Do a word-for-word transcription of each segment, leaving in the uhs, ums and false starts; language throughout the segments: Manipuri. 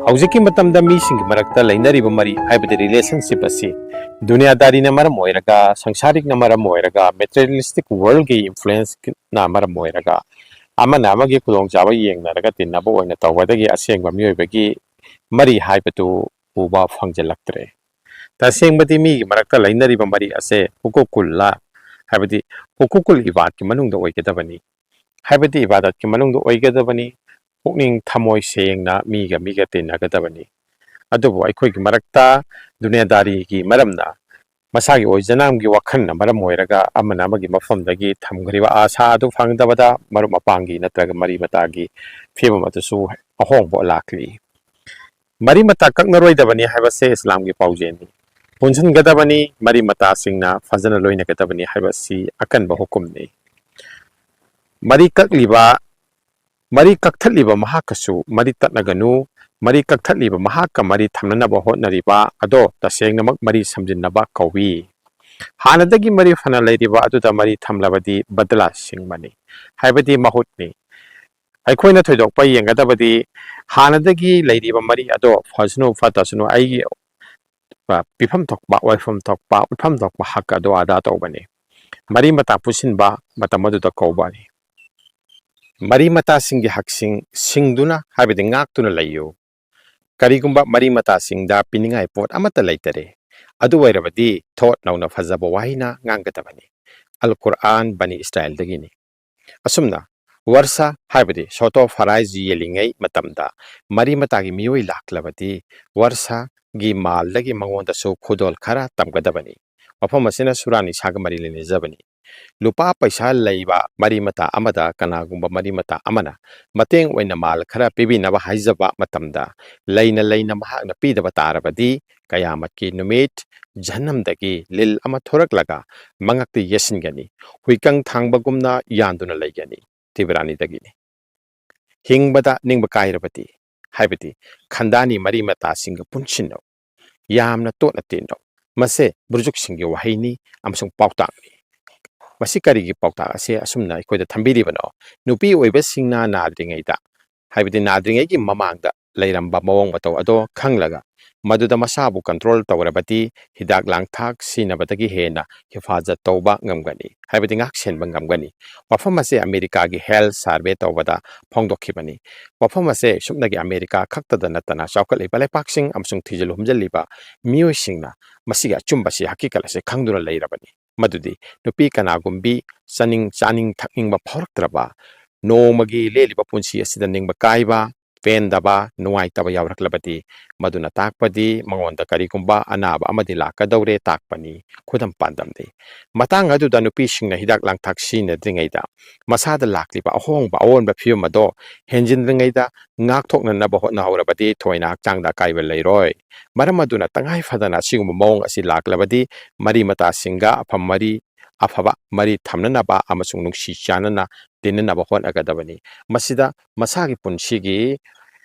ꯍꯧꯖꯤꯛꯀꯤ ꯃꯇꯝꯗ ꯃꯤꯁꯤꯡꯒꯤ ꯃꯔꯛꯇ ꯂꯩꯅꯔꯤꯕ ꯃꯔꯤ, ꯍꯥꯏꯕꯗꯤ relationship ꯑꯁꯤ ꯗꯨꯅꯤꯌꯥꯗꯥꯔꯤꯅ ꯃꯔꯝ ꯑꯣꯏꯔꯒ, ꯁꯪꯁꯥꯔꯤꯛꯅ ꯃꯔꯝ ꯑꯣꯏꯔꯒ, materialistic worldꯒꯤ influenceꯅ ꯃꯔꯝ ꯑꯣꯏꯔꯒ, ꯑꯃꯅ ꯑꯃꯒꯤ ꯈꯨꯗꯣꯡꯆꯥꯕ ꯌꯦꯡꯅꯔꯒ ꯇꯤꯟꯅꯕ ꯑꯣꯏꯅ ꯇꯧꯕꯗꯒꯤ ꯑꯁꯦꯡꯕ ꯃꯤꯑꯣꯏꯕꯒꯤ ꯃꯔꯤ ꯍꯥꯏꯕꯗꯨ ꯎꯕ ꯐꯪꯖꯤꯜꯂꯛꯇ꯭ꯔꯦ꯫ ꯇꯁꯦꯡꯕꯗꯤ ꯃꯤꯒꯤ ꯃꯔꯛꯇ ꯂꯩꯅꯔꯤꯕ ꯃꯔꯤ ꯑꯁꯦ ꯍꯨꯀꯨꯀꯨꯜꯂꯥ, ꯍꯥꯏꯕꯗꯤ ꯍꯨꯀꯨꯀꯨꯜ ꯏꯕꯥꯗꯀꯤ ꯃꯅꯨꯡꯗ ꯑꯣꯏꯒꯗꯕꯅꯤ꯫ ꯍꯥꯏꯕꯗꯤ ꯏꯕꯥꯗꯠꯀꯤ ꯃꯅꯨꯡꯗ ꯑꯣꯏꯒꯗꯕꯅꯤ꯫ ꯄꯨꯛꯅꯤꯡ ꯊꯃꯣꯏ ꯁꯦꯡꯅ ꯃꯤꯒ ꯃꯤꯒ ꯇꯤꯟꯅꯒꯗꯕꯅꯤ꯫ ꯑꯗꯨꯕꯨ ꯑꯩꯈꯣꯏꯒꯤ ꯃꯔꯛꯇ ꯗꯨꯅꯤꯌꯥꯗꯥꯔꯤꯒꯤ ꯃꯔꯝꯅ, ꯃꯁꯥꯒꯤ ꯑꯣꯏꯖꯅꯥꯝꯒꯤ ꯋꯥꯈꯜꯅ ꯃꯔꯝ ꯑꯣꯏꯔꯒ ꯑꯃꯅ ꯑꯃꯒꯤ ꯃꯐꯝꯗꯒꯤ ꯊꯝꯈ꯭ꯔꯤꯕ ꯑꯥꯁꯥ ꯑꯗꯨ ꯐꯪꯗꯕꯗ ꯃꯔꯨꯞ ꯃꯄꯥꯡꯒꯤ ꯅꯠꯇ꯭ꯔꯒ ꯃꯔꯤ ꯃꯇꯥꯒꯤ ꯐꯤꯕꯝ ꯑꯗꯨꯁꯨ ꯑꯍꯣꯡꯕ ꯂꯥꯛꯂꯤ꯫ ꯃꯔꯤ ꯃꯇꯥ ꯀꯛꯅꯔꯣꯏꯗꯕꯅꯤ ꯍꯥꯏꯕꯁꯦ ꯏꯁꯂꯥꯝꯒꯤ ꯄꯥꯎꯖꯦꯜꯅꯤ꯫ ꯄꯨꯟꯁꯤꯟꯒꯗꯕꯅꯤ, ꯃꯔꯤ ꯃꯇꯥꯁꯤꯡꯅ ꯐꯖꯅ ꯂꯣꯏꯅꯒꯗꯕꯅꯤ ꯍꯥꯏꯕꯁꯤ ꯑꯀꯟꯕ ꯍꯨꯀꯨꯝꯅꯤ꯫ ꯃꯔꯤ ꯀꯛꯂꯤꯕ, ꯃꯔꯤ ꯀꯛꯊꯠꯂꯤꯕ ꯃꯍꯥꯛꯀꯁꯨ ꯃꯔꯤ ꯇꯠꯅꯒꯅꯨ꯫ ꯃꯔꯤ ꯀꯛꯊꯠꯂꯤꯕ ꯃꯍꯥꯛꯀ ꯃꯔꯤ ꯊꯝꯅꯅꯕ ꯍꯣꯠꯅꯔꯤꯕ ꯑꯗꯣ ꯇꯁꯦꯡꯅꯃꯛ ꯃꯔꯤ ꯁꯝꯖꯤꯟꯅꯕ ꯀꯧꯏ꯫ ꯍꯥꯟꯅꯗꯒꯤ ꯃꯔꯤ ꯐꯅ ꯂꯩꯔꯤꯕ ꯑꯗꯨꯗ ꯃꯔꯤ ꯊꯝꯂꯕꯗꯤ ꯕꯗꯂꯥ ꯁꯤꯡꯕꯅꯤ, ꯍꯥꯏꯕꯗꯤ ꯃꯍꯨꯠꯅꯤ꯫ ꯑꯩꯈꯣꯏꯅ ꯊꯣꯏꯗꯣꯛꯄ ꯌꯦꯡꯒꯗꯕꯗꯤ ꯍꯥꯟꯅꯗꯒꯤ ꯂꯩꯔꯤꯕ ꯃꯔꯤ ꯑꯗꯣ ꯐꯁꯅꯨ ꯐꯠꯇꯁꯅꯨ ꯑꯩꯒꯤ, ꯑ, ꯄꯤꯐꯝ ꯊꯣꯛꯄ, ꯑꯣꯏꯐꯝ ꯊꯣꯛꯄ, ꯎꯠꯐꯝ ꯊꯣꯛꯄ ꯍꯛ ꯑꯗꯣ ꯑꯗꯥ ꯇꯧꯕꯅꯤ꯫ ꯃꯔꯤ ꯃꯇꯥ ꯄꯨꯁꯤꯟꯕ ꯃꯇꯝ ꯑꯗꯨꯗ ꯀꯧꯕꯅꯤ꯫ ꯃꯔꯤ ꯃꯇꯥꯁꯤꯡꯒꯤ ꯍꯛꯁꯤꯡ ꯁꯤꯡꯗꯨꯅ, ꯍꯥꯏꯕꯗꯤ ꯉꯥꯛꯇꯨꯅ ꯂꯩꯌꯨ꯫ ꯀꯔꯤꯒꯨꯝꯕ ꯃꯔꯤ ꯃꯇꯥꯁꯤꯡꯗ ꯄꯤꯅꯤꯡꯉꯥꯏ ꯄꯣꯠ ꯑꯃꯠꯇ ꯂꯩꯇꯔꯦ, ꯑꯗꯨ ꯑꯣꯏꯔꯕꯗꯤ ꯊꯣꯠ ꯅꯧꯅ ꯐꯖꯕ ꯋꯥꯍꯩꯅ ꯉꯥꯡꯒꯗꯕꯅꯤ꯫ ꯑꯜ ꯀꯨꯔꯑꯥꯟ ꯕꯅꯤ ꯏꯁꯔꯥꯏꯜꯗꯒꯤꯅꯤ꯫ ꯑꯁꯨꯝꯅ ꯋꯔꯁꯥ, ꯍꯥꯏꯕꯗꯤ ꯁꯣꯇꯣ ꯐꯔꯥꯏꯖ ꯌꯦꯜꯂꯤꯉꯩ ꯃꯇꯝꯗ ꯃꯔꯤ ꯃꯇꯥꯒꯤ ꯃꯤꯑꯣꯏ ꯂꯥꯛꯂꯕꯗꯤ ꯋꯔꯁꯥꯒꯤ ꯃꯥꯜꯗꯒꯤ ꯃꯉꯣꯟꯗꯁꯨ ꯈꯨꯗꯣꯜ ꯈꯔ ꯇꯝꯒꯗꯕꯅꯤ꯫ ꯋꯥꯐꯝ ꯑꯁꯤꯅ ꯁꯨꯔꯥ ꯅꯤꯁꯥꯒ ꯃꯔꯤ ꯂꯩꯅꯖꯕꯅꯤ꯫ ꯂꯨꯄꯥ ꯄꯩꯁꯥ ꯂꯩꯕ ꯃꯔꯤ ꯃꯇꯥ ꯑꯃꯗ ꯀꯅꯥꯒꯨꯝꯕ ꯃꯔꯤ ꯃꯇꯥ ꯑꯃꯅ ꯃꯇꯦꯡ ꯑꯣꯏꯅ ꯃꯥꯜ ꯈꯔ ꯄꯤꯕꯤꯅꯕ ꯍꯥꯏꯖꯕ ꯃꯇꯝꯗ ꯂꯩꯅ ꯂꯩꯅ ꯃꯍꯥꯛꯅ ꯄꯤꯗꯕ ꯇꯥꯔꯕꯗꯤ ꯀꯌꯥꯃꯠꯀꯤ ꯅꯨꯃꯤꯠ ꯖꯍꯟꯅꯝꯗꯒꯤ ꯂꯤꯜ ꯑꯃ ꯊꯣꯔꯛꯂꯒ ꯃꯉꯛꯇ ꯌꯦꯠꯁꯤꯟꯒꯅꯤ꯫ ꯍꯨꯏꯀꯪ ꯊꯥꯡꯕꯒꯨꯝꯅ ꯌꯥꯟꯗꯨꯅ ꯂꯩꯒꯅꯤ꯫ ꯇꯤꯕꯔꯥꯅꯤꯗꯒꯤꯅꯤ꯫ ꯍꯤꯡꯕꯗ ꯅꯤꯡꯕ ꯀꯥꯏꯔꯕꯗꯤ, ꯍꯥꯏꯕꯗꯤ ꯈꯟꯗꯥꯅꯤ ꯃꯔꯤ ꯃꯇꯥꯁꯤꯡꯒ ꯄꯨꯟꯁꯤꯟꯅꯧ, ꯌꯥꯝꯅ ꯇꯣꯠꯅ ꯇꯤꯟꯅꯧ꯫ ꯃꯁꯦ ꯕꯨꯔꯖꯨꯛꯁꯤꯡꯒꯤ ꯋꯥꯍꯩꯅꯤ ꯑꯃꯁꯨꯡ ꯄꯥꯎꯇꯥꯛꯅꯤ꯫ ꯃꯁꯤ ꯀꯔꯤꯒꯤ ꯄꯥꯎꯇꯥꯛ ꯑꯁꯤ ꯑꯁꯨꯝꯅ ꯑꯩꯈꯣꯏꯗ ꯊꯝꯕꯤꯔꯤꯕꯅꯣ? ꯅꯨꯄꯤ ꯑꯣꯏꯕꯁꯤꯡꯅ ꯅꯥꯗ꯭ꯔꯤꯉꯩꯗ, ꯍꯥꯏꯕꯗꯤ ꯅꯥꯗ꯭ꯔꯤꯉꯩꯒꯤ ꯃꯃꯥꯡꯗ ꯂꯩꯔꯝꯕ ꯃꯑꯣꯡ ꯃꯇꯧ ꯑꯗꯣ ꯈꯪꯂꯒ, ꯃꯗꯨꯗ ꯃꯁꯥꯕꯨ ꯀꯟꯇ꯭ꯔꯣꯜ ꯇꯧꯔꯕꯗꯤ ꯍꯤꯗꯥꯛ ꯂꯥꯡꯊꯛ ꯁꯤꯖꯤꯟꯅꯕꯗꯒꯤ ꯍꯦꯟꯅ ꯍꯤꯐꯥꯖꯠ ꯇꯧꯕ ꯉꯝꯒꯅꯤ, ꯍꯥꯏꯕꯗꯤ ꯉꯥꯛ ꯁꯦꯟꯕ ꯉꯝꯒꯅꯤ꯫ ꯋꯥꯐꯝ ꯑꯁꯤ ꯑꯃꯦꯔꯤꯀꯥꯒꯤ ꯍꯦꯜꯊ ꯁꯔꯚꯦ ꯇꯧꯕꯗ ꯐꯣꯡꯗꯣꯛꯈꯤꯕꯅꯤ꯫ ꯋꯥꯐꯝ ꯑꯁꯦ ꯁꯨꯞꯅꯒꯤ ꯑꯃꯦꯔꯤꯀꯥ ꯈꯛꯇꯗ ꯅꯠꯇꯅ ꯆꯥꯎꯈꯠꯂꯤꯕ ꯂꯩꯄꯥꯛꯁꯤꯡ ꯑꯃꯁꯨꯡ ꯊꯤꯖꯤꯜ ꯍꯨꯝꯖꯤꯜꯂꯤꯕ ꯃꯤꯑꯣꯏꯁꯤꯡꯅ ꯃꯁꯤꯒꯤ ꯑꯆꯨꯝꯕꯁꯤ, ꯍꯀꯤꯀꯠ ꯑꯁꯤ ꯈꯪꯗꯨꯅ ꯂꯩꯔꯕꯅꯤ꯫ ꯃꯗꯨꯗꯤ ꯅꯨꯄꯤ ꯀꯅꯥꯒꯨꯝꯕꯤ ꯆꯥꯅꯤꯡ, ꯆꯥꯅꯤꯡ ꯊꯛꯅꯤꯡꯕ ꯐꯥꯎꯔꯛꯇ꯭ꯔꯕ, ꯅꯣꯡꯃꯒꯤ ꯂꯦꯜꯂꯤꯕ ꯄꯨꯟꯁꯤ ꯑꯁꯤꯗ ꯅꯤꯡꯕ ꯀꯥꯏꯕ, ꯄꯦꯟꯗꯕ, ꯅꯨꯡꯉꯥꯏꯇꯕ ꯌꯥꯎꯔꯛꯂꯕꯗꯤ, ꯃꯗꯨꯅ ꯇꯥꯛꯄꯗꯤ ꯃꯉꯣꯟꯗ ꯀꯔꯤꯒꯨꯝꯕ ꯑꯅꯥꯕ ꯑꯃꯗꯤ ꯂꯥꯛꯀꯗꯧꯔꯦ ꯇꯥꯛꯄꯅꯤ꯫ ꯈꯨꯗꯝ ꯄꯥꯟꯗꯝꯗꯤ, ꯃꯇꯥꯡ ꯑꯗꯨꯗ ꯅꯨꯄꯤꯁꯤꯡꯅ ꯍꯤꯗꯥꯛ ꯂꯥꯡꯊꯛ ꯁꯤꯖꯤꯟꯅꯗ꯭ꯔꯤꯉꯩꯗ ꯃꯁꯥꯗ ꯂꯥꯛꯂꯤꯕ ꯑꯍꯣꯡꯕ ꯑꯑꯣꯟꯕ ꯐꯤꯕꯝ ꯑꯗꯣ ꯍꯦꯟꯖꯤꯟꯗ꯭ꯔꯤꯉꯩꯗ ꯉꯥꯛꯊꯣꯛꯅꯅꯕ ꯍꯣꯠꯅꯍꯧꯔꯕꯗꯤ ꯊꯣꯏꯅ ꯍꯛꯆꯥꯡꯗ ꯑꯀꯥꯏꯕ ꯂꯩꯔꯣꯏ꯫ ꯃꯔꯝ ꯑꯗꯨꯅ ꯇꯉꯥꯏ ꯐꯗꯅ ꯑꯁꯤꯒꯨꯝꯕ ꯃꯑꯣꯡ ꯑꯁꯤ ꯂꯥꯛꯂꯕꯗꯤ ꯃꯔꯤ ꯃꯇꯥꯁꯤꯡꯒ ꯑꯐꯕ ꯃꯔꯤ, ꯑꯐꯕ ꯃꯔꯤ ꯊꯝꯅꯅꯕ ꯑꯃꯁꯨꯡ ꯅꯨꯡꯁꯤ ꯆꯥꯟꯅꯅ ꯇꯤꯟꯅꯅꯕ ꯍꯣꯠꯅꯒꯗꯕꯅꯤ꯫ ꯃꯁꯤꯗ ꯃꯁꯥꯒꯤ ꯄꯨꯟꯁꯤꯒꯤ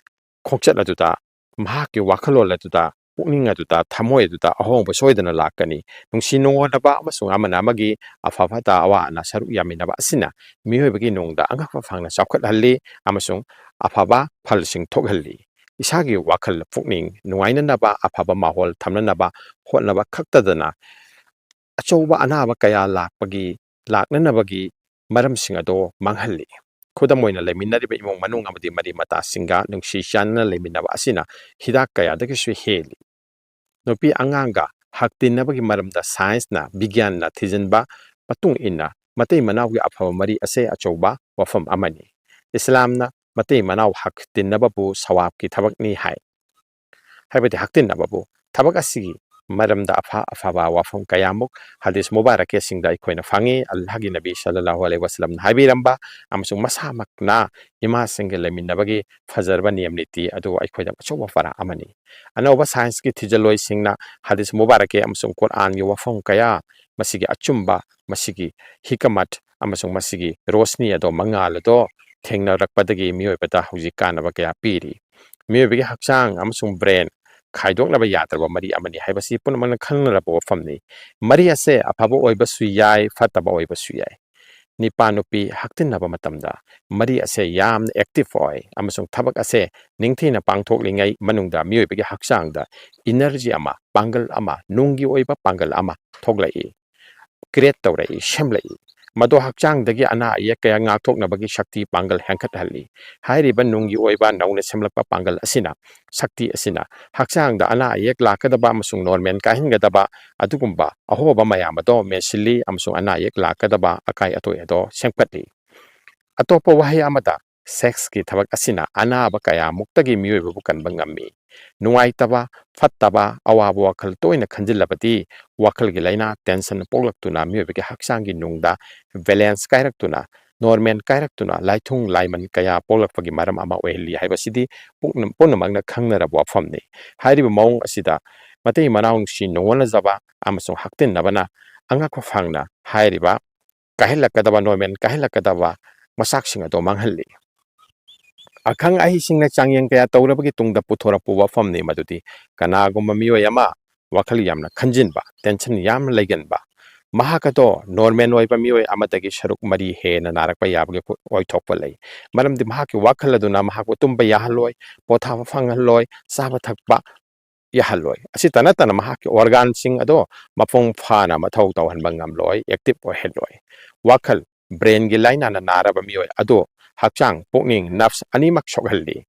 ꯈꯣꯡꯆꯠ ꯑꯗꯨꯗ, ꯃꯍꯥꯛꯀꯤ ꯋꯥꯈꯜꯂꯣꯟ ꯑꯗꯨꯗ, ꯄꯨꯛꯅꯤꯡ ꯑꯗꯨꯗ, ꯊꯃꯣꯏ ꯑꯗꯨꯗ ꯑꯍꯣꯡꯕ ꯁꯣꯏꯗꯅ ꯂꯥꯛꯀꯅꯤ꯫ ꯅꯨꯡꯁꯤ ꯅꯨꯡꯉꯣꯟꯅꯕ ꯑꯃꯁꯨꯡ ꯑꯃꯅ ꯑꯃꯒꯤ ꯑꯐ ꯐꯠꯇ ꯑꯋꯥ ꯑꯅꯥ ꯁꯔꯨꯛ ꯌꯥꯃꯤꯟꯅꯕ ꯑꯁꯤꯅ ꯃꯤꯑꯣꯏꯕꯒꯤ ꯅꯨꯡꯗ ꯑꯉꯛꯄ ꯐꯪꯅ ꯆꯥꯎꯈꯠꯍꯜꯂꯤ ꯑꯃꯁꯨꯡ ꯑꯐꯕ ꯐꯜꯁꯤꯡ ꯊꯣꯛꯍꯜꯂꯤ꯫ ꯏꯁꯥꯒꯤ ꯋꯥꯈꯜ ꯄꯨꯛꯅꯤꯡ ꯅꯨꯡꯉꯥꯏꯅꯅꯕ, ꯑꯐꯕ ꯃꯥꯍꯣꯜ ꯊꯝꯅꯅꯕ ꯍꯣꯠꯅꯕ ꯈꯛꯇꯗꯅ ꯑꯆꯧꯕ ꯑꯅꯥꯕ ꯀꯌꯥ ꯂꯥꯛꯄꯒꯤ, ꯂꯥꯛꯅꯅꯕꯒꯤ ꯃꯔꯝꯁꯤꯡ ꯑꯗꯣ ꯃꯥꯡꯍꯜꯂꯤ꯫ ꯈꯨꯗꯝ ꯑꯣꯏꯅ, ꯂꯩꯃꯤꯟꯅꯔꯤꯕ ꯏꯃꯨꯡ ꯃꯅꯨꯡ ꯑꯃꯗꯤ ꯃꯔꯤ ꯃꯇꯥꯁꯤꯡꯒ ꯅꯨꯡꯁꯤ ꯆꯥꯟꯅꯅ ꯂꯩꯃꯤꯟꯅꯕ ꯑꯁꯤꯅ ꯍꯤꯗꯥꯛ ꯀꯌꯥꯗꯒꯤꯁꯨ ꯍꯦꯜꯂꯤ꯫ ꯅꯨꯄꯤ ꯑꯉꯥꯡꯒ ꯍꯛ ꯇꯤꯟꯅꯕꯒꯤ ꯃꯔꯝꯗ ꯁꯥꯏꯟꯁꯅ, ꯕꯤꯒ꯭ꯌꯥꯟꯅ ꯊꯤꯖꯤꯟꯕ ꯃꯇꯨꯡ ꯏꯟꯅ, ꯃꯇꯩ ꯃꯅꯥꯎꯒꯤ ꯑꯐꯕ ꯃꯔꯤ ꯑꯁꯦ ꯑꯆꯧꯕ ꯋꯥꯐꯝ ꯑꯃꯅꯤ꯫ ꯏꯁꯂꯥꯝꯅ ꯃꯇꯩ ꯃꯅꯥꯎ ꯍꯛ ꯇꯤꯟꯅꯕꯕꯨ ꯁꯋꯥꯕꯀꯤ ꯊꯕꯛꯅꯤ ꯍꯥꯏ, ꯍꯥꯏꯕꯗꯤ ꯍꯛꯇꯤꯟꯅꯕꯕꯨ꯫ ꯊꯕꯛ ꯑꯁꯤꯒꯤ ꯃꯔꯝꯗ ꯑꯐ ꯑꯐꯕ ꯋꯥꯐꯝ ꯀꯌꯥꯃꯨꯛ ꯍꯗꯤꯁ ꯃꯨꯕꯥꯔꯛꯀꯤꯁꯤꯡꯗ ꯑꯩꯈꯣꯏꯅ ꯐꯪꯉꯤ꯫ ꯑꯜꯂꯥꯍꯒꯤ ꯅꯕꯤ ꯁꯜꯂꯜꯂꯥꯍꯨ ꯑꯂꯩꯍꯤ ꯋꯁꯜꯂꯝꯅ ꯍꯥꯏꯕꯤꯔꯝꯕ ꯑꯃꯁꯨꯡ ꯃꯁꯥꯃꯛꯅ ꯏꯃꯥꯁꯤꯡꯒ ꯂꯩꯃꯤꯟꯅꯕꯒꯤ ꯐꯖꯔꯕ ꯅꯤꯌꯝ ꯅꯤꯇꯤ ꯑꯗꯨ ꯑꯩꯈꯣꯏꯗ ꯑꯆꯧꯕ ꯄꯔꯥ ꯑꯃꯅꯤ꯫ ꯑꯅꯧꯕ ꯁꯥꯏꯟꯁꯀꯤ ꯊꯤꯖꯤꯜꯂꯣꯏꯁꯤꯡꯅ ꯍꯗꯤꯁ ꯃꯨꯕꯥꯔꯛꯀꯤ ꯑꯃꯁꯨꯡ ꯀꯨꯔꯑꯥꯟꯒꯤ ꯋꯥꯐꯝ ꯀꯌꯥ, ꯃꯁꯤꯒꯤ ꯑꯆꯨꯝꯕ, ꯃꯁꯤꯒꯤ ꯍꯤꯀꯃꯠ ꯑꯃꯁꯨꯡ ꯃꯁꯤꯒꯤ ꯔꯣꯁꯅꯤ ꯑꯗꯣ, ꯃꯉꯥꯜ ꯑꯗꯣ ꯊꯦꯡꯅꯔꯛꯄꯗꯒꯤ ꯃꯤꯑꯣꯏꯕꯗ ꯍꯧꯖꯤꯛ ꯀꯥꯟꯅꯕ ꯀꯌꯥ ꯄꯤꯔꯤ꯫ ꯃꯤꯑꯣꯏꯕꯒꯤ ꯍꯛꯆꯥꯡ ꯑꯃꯁꯨꯡ ꯕ꯭ꯔꯦꯟ ꯈꯥꯏꯗꯣꯛꯅꯕ ꯌꯥꯗ꯭ꯔꯕ ꯃꯔꯤ ꯑꯃꯅꯤ ꯍꯥꯏꯕꯁꯤ ꯄꯨꯝꯅꯃꯛꯅ ꯈꯪꯅꯔꯕ ꯋꯥꯐꯝꯅꯤ꯫ ꯃꯔꯤ ꯑꯁꯦ ꯑꯐꯕ ꯑꯣꯏꯕꯁꯨ ꯌꯥꯏ, ꯐꯠꯇꯕ ꯑꯣꯏꯕꯁꯨ ꯌꯥꯏ꯫ ꯅꯤꯄꯥ ꯅꯨꯄꯤ ꯍꯛꯇꯤꯟꯅꯕ ꯃꯇꯝꯗ ꯃꯔꯤ ꯑꯁꯦ ꯌꯥꯝꯅ ꯑꯦꯛꯇꯤꯚ ꯑꯣꯏ ꯑꯃꯁꯨꯡ ꯊꯕꯛ ꯑꯁꯦ ꯅꯤꯡꯊꯤꯅ ꯄꯥꯡꯊꯣꯛꯂꯤꯉꯩ ꯃꯅꯨꯡꯗ ꯃꯤꯑꯣꯏꯕꯒꯤ ꯍꯛꯆꯥꯡꯗ ꯏꯅꯔꯖꯤ ꯑꯃ, ꯄꯥꯡꯒꯜ ꯑꯃ, ꯅꯨꯡꯒꯤ ꯑꯣꯏꯕ ꯄꯥꯡꯒꯜ ꯑꯃ ꯊꯣꯛꯂꯛꯏ, ꯀ꯭ꯔꯤꯌꯦꯠ ꯇꯧꯔꯛꯏ, ꯁꯦꯝꯂꯛꯏ꯫ ꯃꯗꯣ ꯍꯛꯆꯥꯡꯗꯒꯤ ꯑꯅꯥ ꯑꯌꯦꯛ ꯀꯌꯥ ꯉꯥꯛꯊꯣꯛꯅꯕꯒꯤ ꯁꯛꯇꯤ, ꯄꯥꯡꯒꯜ ꯍꯦꯟꯒꯠꯍꯜꯂꯤ꯫ ꯍꯥꯏꯔꯤꯕ ꯅꯨꯡꯒꯤ ꯑꯣꯏꯕ ꯅꯧꯅ ꯁꯦꯝꯂꯛꯄ ꯄꯥꯡꯒꯜ ꯑꯁꯤꯅ, ꯁꯛꯇꯤ ꯑꯁꯤꯅ ꯍꯛꯆꯥꯡꯗ ꯑꯅꯥ ꯑꯌꯦꯛ ꯂꯥꯛꯀꯗꯕ ꯑꯃꯁꯨꯡ ꯅꯣꯔꯃꯦꯜ ꯀꯥꯏꯍꯟꯒꯗꯕ ꯑꯗꯨꯒꯨꯝꯕ ꯑꯍꯣꯕ ꯃꯌꯥꯝ ꯑꯗꯣ ꯃꯦꯟꯁꯤꯜꯂꯤ ꯑꯃꯁꯨꯡ ꯑꯅꯥ ꯑꯌꯦꯛ ꯂꯥꯛꯀꯗꯕ ꯑꯀꯥꯏ ꯑꯇꯣꯏ ꯑꯗꯣ ꯁꯦꯝꯒꯠꯂꯤ꯫ ꯑꯇꯣꯞꯄ ꯋꯥꯍꯩ ꯑꯃꯗ, ꯁꯦꯛꯁꯀꯤ ꯊꯕꯛ ꯑꯁꯤꯅ ꯑꯅꯥꯕ ꯀꯌꯥꯃꯨꯛꯇꯒꯤ ꯃꯤꯑꯣꯏꯕꯕꯨ ꯀꯟꯕ ꯉꯝꯃꯤ꯫ ꯅꯨꯡꯉꯥꯏꯇꯕ, ꯐꯠꯇꯕ, ꯑꯋꯥꯕ ꯋꯥꯈꯜ ꯇꯣꯏꯅ ꯈꯟꯖꯤꯜꯂꯕꯗꯤ ꯋꯥꯈꯜꯒꯤ ꯂꯥꯏꯅꯥ, ꯇꯦꯟꯁꯟ ꯄꯣꯛꯂꯛꯇꯨꯅ ꯃꯤꯑꯣꯏꯕꯒꯤ ꯍꯛꯆꯥꯡꯒꯤ ꯅꯨꯡꯗ ꯕꯦꯂꯦꯟꯁ ꯀꯥꯏꯔꯛꯇꯨꯅ, ꯅꯣꯔꯃꯦꯜ ꯀꯥꯏꯔꯛꯇꯨꯅ ꯂꯥꯏꯊꯨꯡ ꯂꯥꯏꯃꯟ ꯀꯌꯥ ꯄꯣꯛꯂꯛꯄꯒꯤ ꯃꯔꯝ ꯑꯃ ꯑꯣꯏꯍꯜꯂꯤ ꯍꯥꯏꯕꯁꯤꯗꯤ ꯄꯨꯝꯅ-, ꯄꯨꯝꯅꯃꯛꯅ ꯈꯪꯅꯔꯕ ꯋꯥꯐꯝꯅꯤ꯫ ꯍꯥꯏꯔꯤꯕ ꯃꯑꯣꯡ ꯑꯁꯤꯗ ꯃꯇꯩ ꯃꯅꯥꯎ ꯅꯨꯡꯁꯤ ꯅꯨꯡꯉꯣꯟꯅꯖꯕ ꯑꯃꯁꯨꯡ ꯍꯛꯇꯤꯟꯅꯕꯅ ꯑꯉꯛꯄ ꯐꯪꯅ ꯍꯥꯏꯔꯤꯕ ꯀꯥꯏꯍꯜꯂꯛꯀꯗꯕ, ꯅꯣꯔꯃꯦꯜ ꯀꯥꯏꯍꯜꯂꯛꯀꯗꯕ ꯃꯆꯥꯛꯁꯤꯡ ꯑꯗꯣ ꯃꯥꯡꯍꯜꯂꯤ꯫ ꯑꯈꯪ ꯑꯍꯩꯁꯤꯡꯅ ꯆꯥꯡꯌꯦꯡ ꯀꯌꯥ ꯇꯧꯔꯕꯒꯤ ꯇꯨꯡꯗ ꯄꯨꯊꯣꯔꯛꯄ ꯋꯥꯐꯝꯅꯤ ꯃꯗꯨꯗꯤ ꯀꯅꯥꯒꯨꯝꯕ ꯃꯤꯑꯣꯏ ꯑꯃ ꯋꯥꯈꯜ ꯌꯥꯝꯅ ꯈꯟꯖꯤꯟꯕ, ꯇꯦꯟꯁꯟ ꯌꯥꯝꯅ ꯂꯩꯒꯟꯕ, ꯃꯍꯥꯛ ꯑꯗꯣ ꯅꯣꯔꯃꯦꯜ ꯑꯣꯏꯕ ꯃꯤꯑꯣꯏ ꯑꯃꯗꯒꯤ ꯁꯔꯨꯛ ꯃꯔꯤ ꯍꯦꯟꯅ ꯅꯥꯔꯛꯄ ꯌꯥꯕꯒꯤ ꯑꯣꯏꯊꯣꯛꯄ ꯂꯩ꯫ ꯃꯔꯝꯗꯤ ꯃꯍꯥꯛꯀꯤ ꯋꯥꯈꯜ ꯑꯗꯨꯅ ꯃꯍꯥꯛꯄꯨ ꯇꯨꯝꯕ ꯌꯥꯍꯜꯂꯣꯏ, ꯄꯣꯊꯥꯕ ꯐꯪꯍꯜꯂꯣꯏ, ꯆꯥꯕ ꯊꯛꯄ ꯌꯥꯍꯜꯂꯣꯏ꯫ ꯑꯁꯤꯇ ꯅꯠꯇꯅ ꯃꯍꯥꯛꯀꯤ ꯑꯣꯔꯒꯥꯟꯁꯤꯡ ꯑꯗꯣ ꯃꯄꯨꯡ ꯐꯥꯅ ꯃꯊꯧ ꯇꯧꯍꯟꯕ ꯉꯝꯂꯣꯏ, ꯑꯦꯛꯇꯤꯚ ꯑꯣꯏꯍꯜꯂꯣꯏ꯫ ꯋꯥꯈꯜ, ꯕ꯭ꯔꯦꯟꯒꯤ ꯂꯥꯏꯅꯥꯅ ꯅꯥꯔꯕ ꯃꯤꯑꯣꯏ ꯑꯗꯣ ꯍꯛꯆꯥꯡ, ꯄꯨꯛꯅꯤꯡ, ꯅꯔꯚꯁ ꯑꯅꯤꯃꯛ ꯁꯣꯛꯍꯜꯂꯤ꯫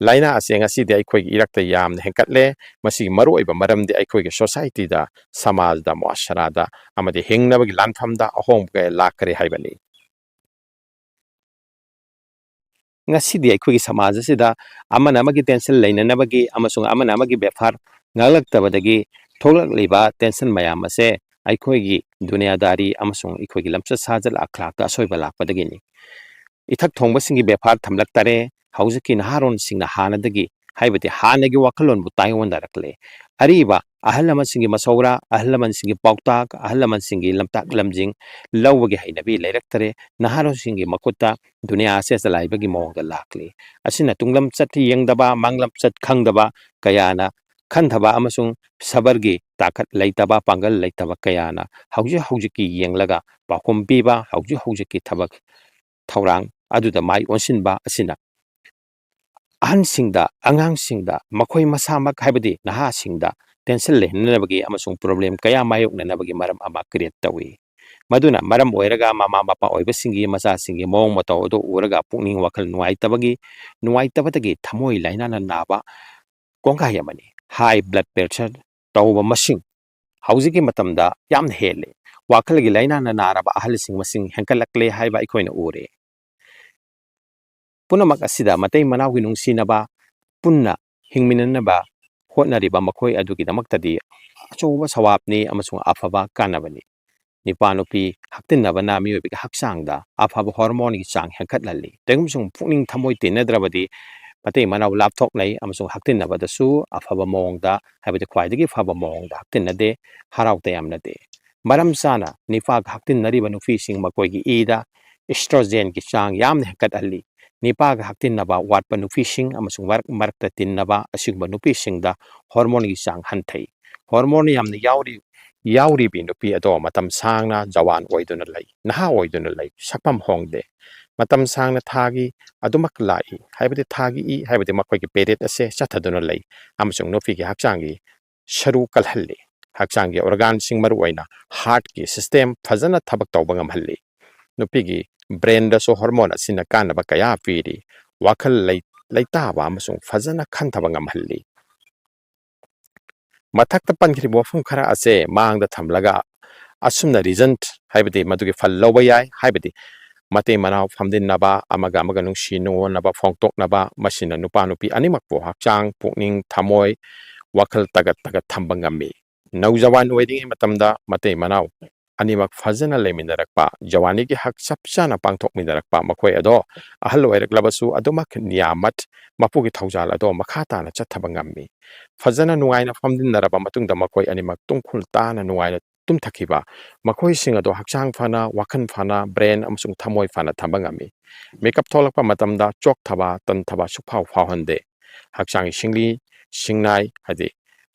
ꯂꯥꯏꯅꯥ ꯑꯁꯦ ꯉꯁꯤꯗꯤ ꯑꯩꯈꯣꯏꯒꯤ ꯏꯔꯛꯇ ꯌꯥꯝꯅ ꯍꯦꯟꯒꯠꯂꯦ꯫ ꯃꯁꯤꯒꯤ ꯃꯔꯨꯑꯣꯏꯕ ꯃꯔꯝꯗꯤ ꯑꯩꯈꯣꯏꯒꯤ ꯁꯣꯁꯥꯏꯇꯤꯗ, ꯁꯃꯥꯖꯗ, ꯃꯨꯑꯥꯁꯔꯥꯗ ꯑꯃꯗꯤ ꯍꯤꯡꯅꯕꯒꯤ ꯂꯥꯟꯐꯝꯗ ꯑꯍꯣꯡꯕ ꯀꯌꯥ ꯂꯥꯛꯈ꯭ꯔꯦ ꯍꯥꯏꯕꯅꯤ꯫ ꯉꯁꯤꯗꯤ ꯑꯩꯈꯣꯏꯒꯤ ꯁꯃꯥꯖ ꯑꯁꯤꯗ ꯑꯃꯅ ꯑꯃꯒꯤ ꯇꯦꯟꯁꯟ ꯂꯩꯅꯅꯕꯒꯤ ꯑꯃꯁꯨꯡ ꯑꯃꯅ ꯑꯃꯒꯤ ꯕꯦꯐꯥꯔ ꯉꯥꯛꯂꯛꯇꯕꯗꯒꯤ ꯊꯣꯛꯂꯛꯂꯤꯕ ꯇꯦꯟꯁꯟ ꯃꯌꯥꯝ ꯑꯁꯦ ꯑꯩꯈꯣꯏꯒꯤ ꯗꯨꯅꯤꯌꯥꯗꯥꯔꯤ ꯑꯃꯁꯨꯡ ꯑꯩꯈꯣꯏꯒꯤ ꯂꯝꯆꯠ ꯁꯥꯖꯠ ꯑꯈ꯭ꯂꯥꯛꯇ ꯑꯁꯣꯏꯕ ꯂꯥꯛꯄꯗꯒꯤꯅꯤ꯫ ꯏꯊꯛ ꯊꯣꯡꯕꯁꯤꯡꯒꯤ ꯕꯦꯐꯥꯔ ꯊꯝꯂꯛꯇꯔꯦ꯫ ꯍꯧꯖꯤꯛꯀꯤ ꯅꯍꯥꯔꯣꯟꯁꯤꯡꯅ ꯍꯥꯟꯅꯗꯒꯤ, ꯍꯥꯏꯕꯗꯤ ꯍꯥꯟꯅꯒꯤ ꯋꯥꯈꯜꯂꯣꯟꯕꯨ ꯇꯥꯏꯑꯣꯟꯅꯔꯛꯂꯦ꯫ ꯑꯔꯤꯕ ꯑꯍꯜ ꯂꯃꯟꯁꯤꯡꯒꯤ ꯃꯁꯧꯔꯥ, ꯑꯍꯜ ꯂꯃꯟꯁꯤꯡꯒꯤ ꯄꯥꯎꯇꯥꯛ, ꯑꯍꯜ ꯂꯃꯟꯁꯤꯡꯒꯤ ꯂꯝꯇꯥꯛ ꯂꯝꯖꯤꯡ ꯂꯧꯕꯒꯤ ꯍꯩꯅꯕꯤ ꯂꯩꯔꯛꯇꯔꯦ꯫ ꯅꯍꯥꯔꯣꯜꯁꯤꯡꯒꯤ ꯃꯈꯨꯠꯇ ꯗꯨꯅꯤꯌꯥ ꯑꯁꯦ ꯆꯂꯥꯏꯕꯒꯤ ꯃꯑꯣꯡꯗ ꯂꯥꯛꯂꯤ꯫ ꯑꯁꯤꯅ ꯇꯨꯡꯂꯝ ꯆꯠ ꯌꯦꯡꯗꯕ, ꯃꯥꯡꯂꯝ ꯆꯠ ꯈꯪꯗꯕ ꯀꯌꯥꯅ ꯈꯟꯊꯕ ꯑꯃꯁꯨꯡ ꯁꯕꯔꯒꯤ ꯇꯥꯈꯠ ꯂꯩꯇꯕ, ꯄꯥꯡꯒꯜ ꯂꯩꯇꯕ ꯀꯌꯥꯅ ꯍꯧꯖꯤꯛ ꯍꯧꯖꯤꯛꯀꯤ ꯌꯦꯡꯂꯒ ꯄꯥꯎꯈꯨꯝ ꯄꯤꯕ, ꯍꯧꯖꯤꯛ ꯍꯧꯖꯤꯛꯀꯤ ꯊꯕꯛ ꯊꯧꯔꯥꯡ ꯑꯗꯨꯗ ꯃꯥꯏ ꯑꯣꯟꯁꯤꯟꯕ ꯑꯁꯤꯅ ꯑꯍꯟꯁꯤꯡꯗ, ꯑꯉꯥꯡꯁꯤꯡꯗ, ꯃꯈꯣꯏ ꯃꯁꯥꯃꯛ ꯍꯥꯏꯕꯗꯤ ꯅꯍꯥꯁꯤꯡꯗ tension ꯂꯩꯍꯟꯅꯕꯒꯤ ꯑꯃꯁꯨꯡ problem ꯀꯌꯥ ꯃꯥꯌꯣꯛꯅꯅꯕꯒꯤ ꯃꯔꯝ ꯑꯃ create ꯇꯧꯏ꯫ ꯃꯗꯨꯅ ꯃꯔꯝ ꯑꯣꯏꯔꯒ ꯃꯃꯥ ꯃꯄꯥ ꯑꯣꯏꯕꯁꯤꯡꯒꯤ ꯃꯆꯥꯁꯤꯡꯒꯤ ꯃꯑꯣꯡ ꯃꯇꯧ ꯑꯗꯨ ꯎꯔꯒ ꯄꯨꯛꯅꯤꯡ ꯋꯥꯈꯜ ꯅꯨꯡꯉꯥꯏꯇꯕꯒꯤ, ꯅꯨꯡꯉꯥꯏꯇꯕꯗꯒꯤ ꯊꯃꯣꯏ ꯂꯥꯏꯅꯥꯅ ꯅꯥꯕ ꯀꯣꯡꯒꯥꯏ ꯑꯃꯅꯤ꯫ High blood pressure ꯇꯧꯕ ꯃꯁꯤꯡ ꯍꯧꯖꯤꯛꯀꯤ ꯃꯇꯝꯗ ꯌꯥꯝꯅ ꯍꯦꯜꯂꯦ꯫ ꯋꯥꯈꯜꯒꯤ ꯂꯥꯏꯅꯥꯅ ꯅꯥꯔꯕ ꯑꯍꯜꯁꯤꯡ ꯃꯁꯤꯡ ꯍꯦꯟꯒꯠꯂꯛꯂꯦ ꯍꯥꯏꯕ ꯑꯩꯈꯣꯏꯅ ꯎꯔꯦ꯫ ꯄꯨꯝꯅꯃꯛ ꯑꯁꯤꯗ ꯃꯇꯩ ꯃꯅꯥꯎꯒꯤ ꯅꯨꯡꯁꯤꯅꯕ, ꯄꯨꯟꯅ ꯍꯤꯡꯃꯤꯟꯅꯅꯕ ꯍꯣꯠꯅꯔꯤꯕ ꯃꯈꯣꯏ ꯑꯗꯨꯒꯤꯗꯃꯛꯇꯗꯤ ꯑꯆꯧꯕ ꯁꯋꯥꯕꯅꯤ ꯑꯃꯁꯨꯡ ꯑꯐꯕ ꯀꯥꯟꯅꯕꯅꯤ꯫ ꯅꯨꯄꯥ ꯅꯨꯄꯤ ꯍꯛꯇꯤꯟꯅꯕꯅ ꯃꯤꯑꯣꯏꯕꯒꯤ ꯍꯛꯆꯥꯡꯗ ꯑꯐꯕ hormoneꯒꯤ ꯆꯥꯡ ꯍꯦꯟꯒꯠꯍꯜꯂꯤ꯫ ꯀꯔꯤꯒꯨꯝꯕ ꯁꯨꯝ ꯄꯨꯛꯅꯤꯡ ꯊꯃꯣꯏ ꯇꯤꯟꯅꯗ꯭ꯔꯕꯗꯤ ꯃꯇꯩ ꯃꯅꯥꯎ ꯂꯥꯞꯊꯣꯛꯅꯩ ꯑꯃꯁꯨꯡ ꯍꯛꯇꯤꯟꯅꯕꯗꯁꯨ ꯑꯐꯕ ꯃꯑꯣꯡꯗ, ꯍꯥꯏꯕꯗꯤ ꯈ꯭ꯋꯥꯏꯗꯒꯤ ꯐꯕ ꯃꯑꯣꯡꯗ ꯍꯛꯇꯤꯟꯅꯗꯦ, ꯍꯔꯥꯎ ꯇꯌꯥꯝꯅꯗꯦ꯫ ꯃꯔꯝ ꯆꯥꯅ ꯅꯨꯄꯥꯒ ꯍꯛꯇꯤꯟꯅꯔꯤꯕ ꯅꯨꯄꯤꯁꯤꯡ ꯃꯈꯣꯏꯒꯤ ꯏꯗ estrogenꯒꯤ ꯆꯥꯡ ꯌꯥꯝꯅ ꯍꯦꯟꯒꯠꯍꯜꯂꯤ꯫ ꯅꯨꯄꯥꯒ ꯍꯛꯇꯤꯟꯅꯕ ꯋꯥꯠꯄ ꯅꯨꯄꯤꯁꯤꯡ ꯑꯃꯁꯨꯡ ꯃꯔꯛ ꯃꯔꯛꯇ ꯇꯤꯟꯅꯕ ꯑꯁꯤꯒꯨꯝꯕ ꯅꯨꯄꯤꯁꯤꯡꯗ hormoneꯒꯤ ꯆꯥꯡ ꯍꯟꯊꯩ꯫ Hormone ꯌꯥꯝꯅ ꯌꯥꯎꯔꯤ, ꯌꯥꯎꯔꯤꯕꯤ ꯅꯨꯄꯤ ꯑꯗꯣ ꯃꯇꯝ ꯁꯥꯡꯅ ꯖꯋꯥꯟ ꯑꯣꯏꯗꯨꯅ ꯂꯩ, ꯅꯍꯥ ꯑꯣꯏꯗꯨꯅ ꯂꯩ, ꯁꯛꯐꯝ ꯍꯣꯡꯗꯦ꯫ ꯃꯇꯝ ꯁꯥꯡꯅ ꯊꯥꯒꯤ ꯑꯗꯨꯃꯛ ꯂꯥꯛꯏ, ꯍꯥꯏꯕꯗꯤ ꯊꯥꯒꯤ ꯏ, ꯍꯥꯏꯕꯗꯤ ꯃꯈꯣꯏꯒꯤ period ꯑꯁꯦ ꯆꯠꯊꯗꯨꯅ ꯂꯩ, ꯑꯃꯁꯨꯡ ꯅꯨꯄꯤꯒꯤ ꯍꯛꯆꯥꯡꯒꯤ ꯁꯔꯨ ꯀꯜꯍꯜꯂꯤ꯫ ꯍꯛꯆꯥꯡꯒꯤ organꯁꯤꯡ, ꯃꯔꯨꯑꯣꯏꯅ heartꯀꯤ system ꯐꯖꯅ ꯊꯕꯛ ꯇꯧꯕ ꯉꯝꯍꯜꯂꯤ꯫ ꯅꯨꯄꯤꯒꯤ brainꯗꯁꯨ hormone ꯑꯁꯤꯅ ꯀꯥꯟꯅꯕ ꯀꯌꯥ ꯄꯤꯔꯤ꯫ ꯋꯥꯈꯜ ꯂꯩ-, ꯂꯩꯇꯥꯕ ꯑꯃꯁꯨꯡ ꯐꯖꯅ ꯈꯟꯊꯕ ꯉꯝꯍꯜꯂꯤ꯫ ꯃꯊꯛꯇ ꯄꯟꯈ꯭ꯔꯤꯕ ꯋꯥꯐꯝ ꯈꯔ ꯑꯁꯦ ꯃꯥꯡꯗ ꯊꯝꯂꯒ ꯑꯁꯨꯝꯅ result, ꯍꯥꯏꯕꯗꯤ ꯃꯗꯨꯒꯤ ꯐꯜ ꯂꯧꯕ ꯌꯥꯏ, ꯍꯥꯏꯕꯗꯤ ꯃꯇꯩ ꯃꯅꯥꯎ ꯐꯝꯖꯤꯟꯅꯕ, ꯑꯃꯒ ꯑꯃꯒ ꯅꯨꯡꯁꯤ ꯅꯨꯡꯉꯣꯟꯅꯕ ꯐꯣꯡꯗꯣꯛꯅꯕ, ꯃꯁꯤꯅ ꯅꯨꯄꯥ ꯅꯨꯄꯤ ꯑꯅꯤꯃꯛꯄꯨ ꯍꯛꯆꯥꯡ, ꯄꯨꯛꯅꯤꯡ, ꯊꯃꯣꯏ, ꯋꯥꯈꯜ ꯇꯒꯠ ꯇꯒꯠ ꯊꯝꯕ ꯉꯝꯃꯤ꯫ ꯅꯧꯖꯋꯥꯟ ꯑꯣꯏꯔꯤꯉꯩ ꯃꯇꯝꯗ ꯃꯇꯩ ꯃꯅꯥꯎ ꯑꯅꯤꯃꯛ ꯐꯖꯅ ꯂꯩꯃꯤꯟꯅꯔꯛꯄ, ꯖꯋꯥꯅꯤꯒꯤ ꯍꯛ ꯆꯞ ꯆꯥꯅ ꯄꯥꯡꯊꯣꯛꯃꯤꯟꯅꯔꯛꯄ, ꯃꯈꯣꯏ ꯑꯗꯣ ꯑꯍꯜ ꯑꯣꯏꯔꯛꯂꯕꯁꯨ ꯑꯗꯨꯃꯛ ꯅꯤꯌꯥꯃꯠ, ꯃꯄꯨꯒꯤ ꯊꯧꯖꯥꯜ ꯑꯗꯣ ꯃꯈꯥ ꯇꯥꯅ ꯆꯠꯊꯕ ꯉꯝꯃꯤ꯫ ꯐꯖꯅ ꯅꯨꯡꯉꯥꯏꯅ ꯐꯝꯖꯤꯟꯅꯔꯕ ꯃꯇꯨꯡꯗ ꯃꯈꯣꯏ ꯑꯅꯤꯃꯛ ꯇꯨꯡꯈꯨꯜ ꯇꯥꯅ ꯅꯨꯡꯉꯥꯏꯅ ꯇꯨꯝꯊꯈꯤꯕ, ꯃꯈꯣꯏꯁꯤꯡ ꯑꯗꯣ ꯍꯛꯆꯥꯡ ꯐꯅ, ꯋꯥꯈꯜ ꯐꯅ, brain ꯑꯃꯁꯨꯡ ꯊꯃꯣꯏ ꯐꯅ ꯊꯝꯕ ꯉꯝꯃꯤ꯫ ꯃꯤꯀꯞ ꯊꯣꯛꯂꯛꯄ ꯃꯇꯝꯗ ꯆꯣꯛꯊꯕ, ꯇꯟꯊꯕ ꯁꯨꯛꯐꯥꯎ ꯐꯥꯎꯍꯟꯗꯦ꯫ ꯍꯛꯆꯥꯡꯒꯤ ꯁꯤꯡꯂꯤ, ꯁꯤꯡꯅꯥꯏ, ꯍꯥꯏꯗꯤ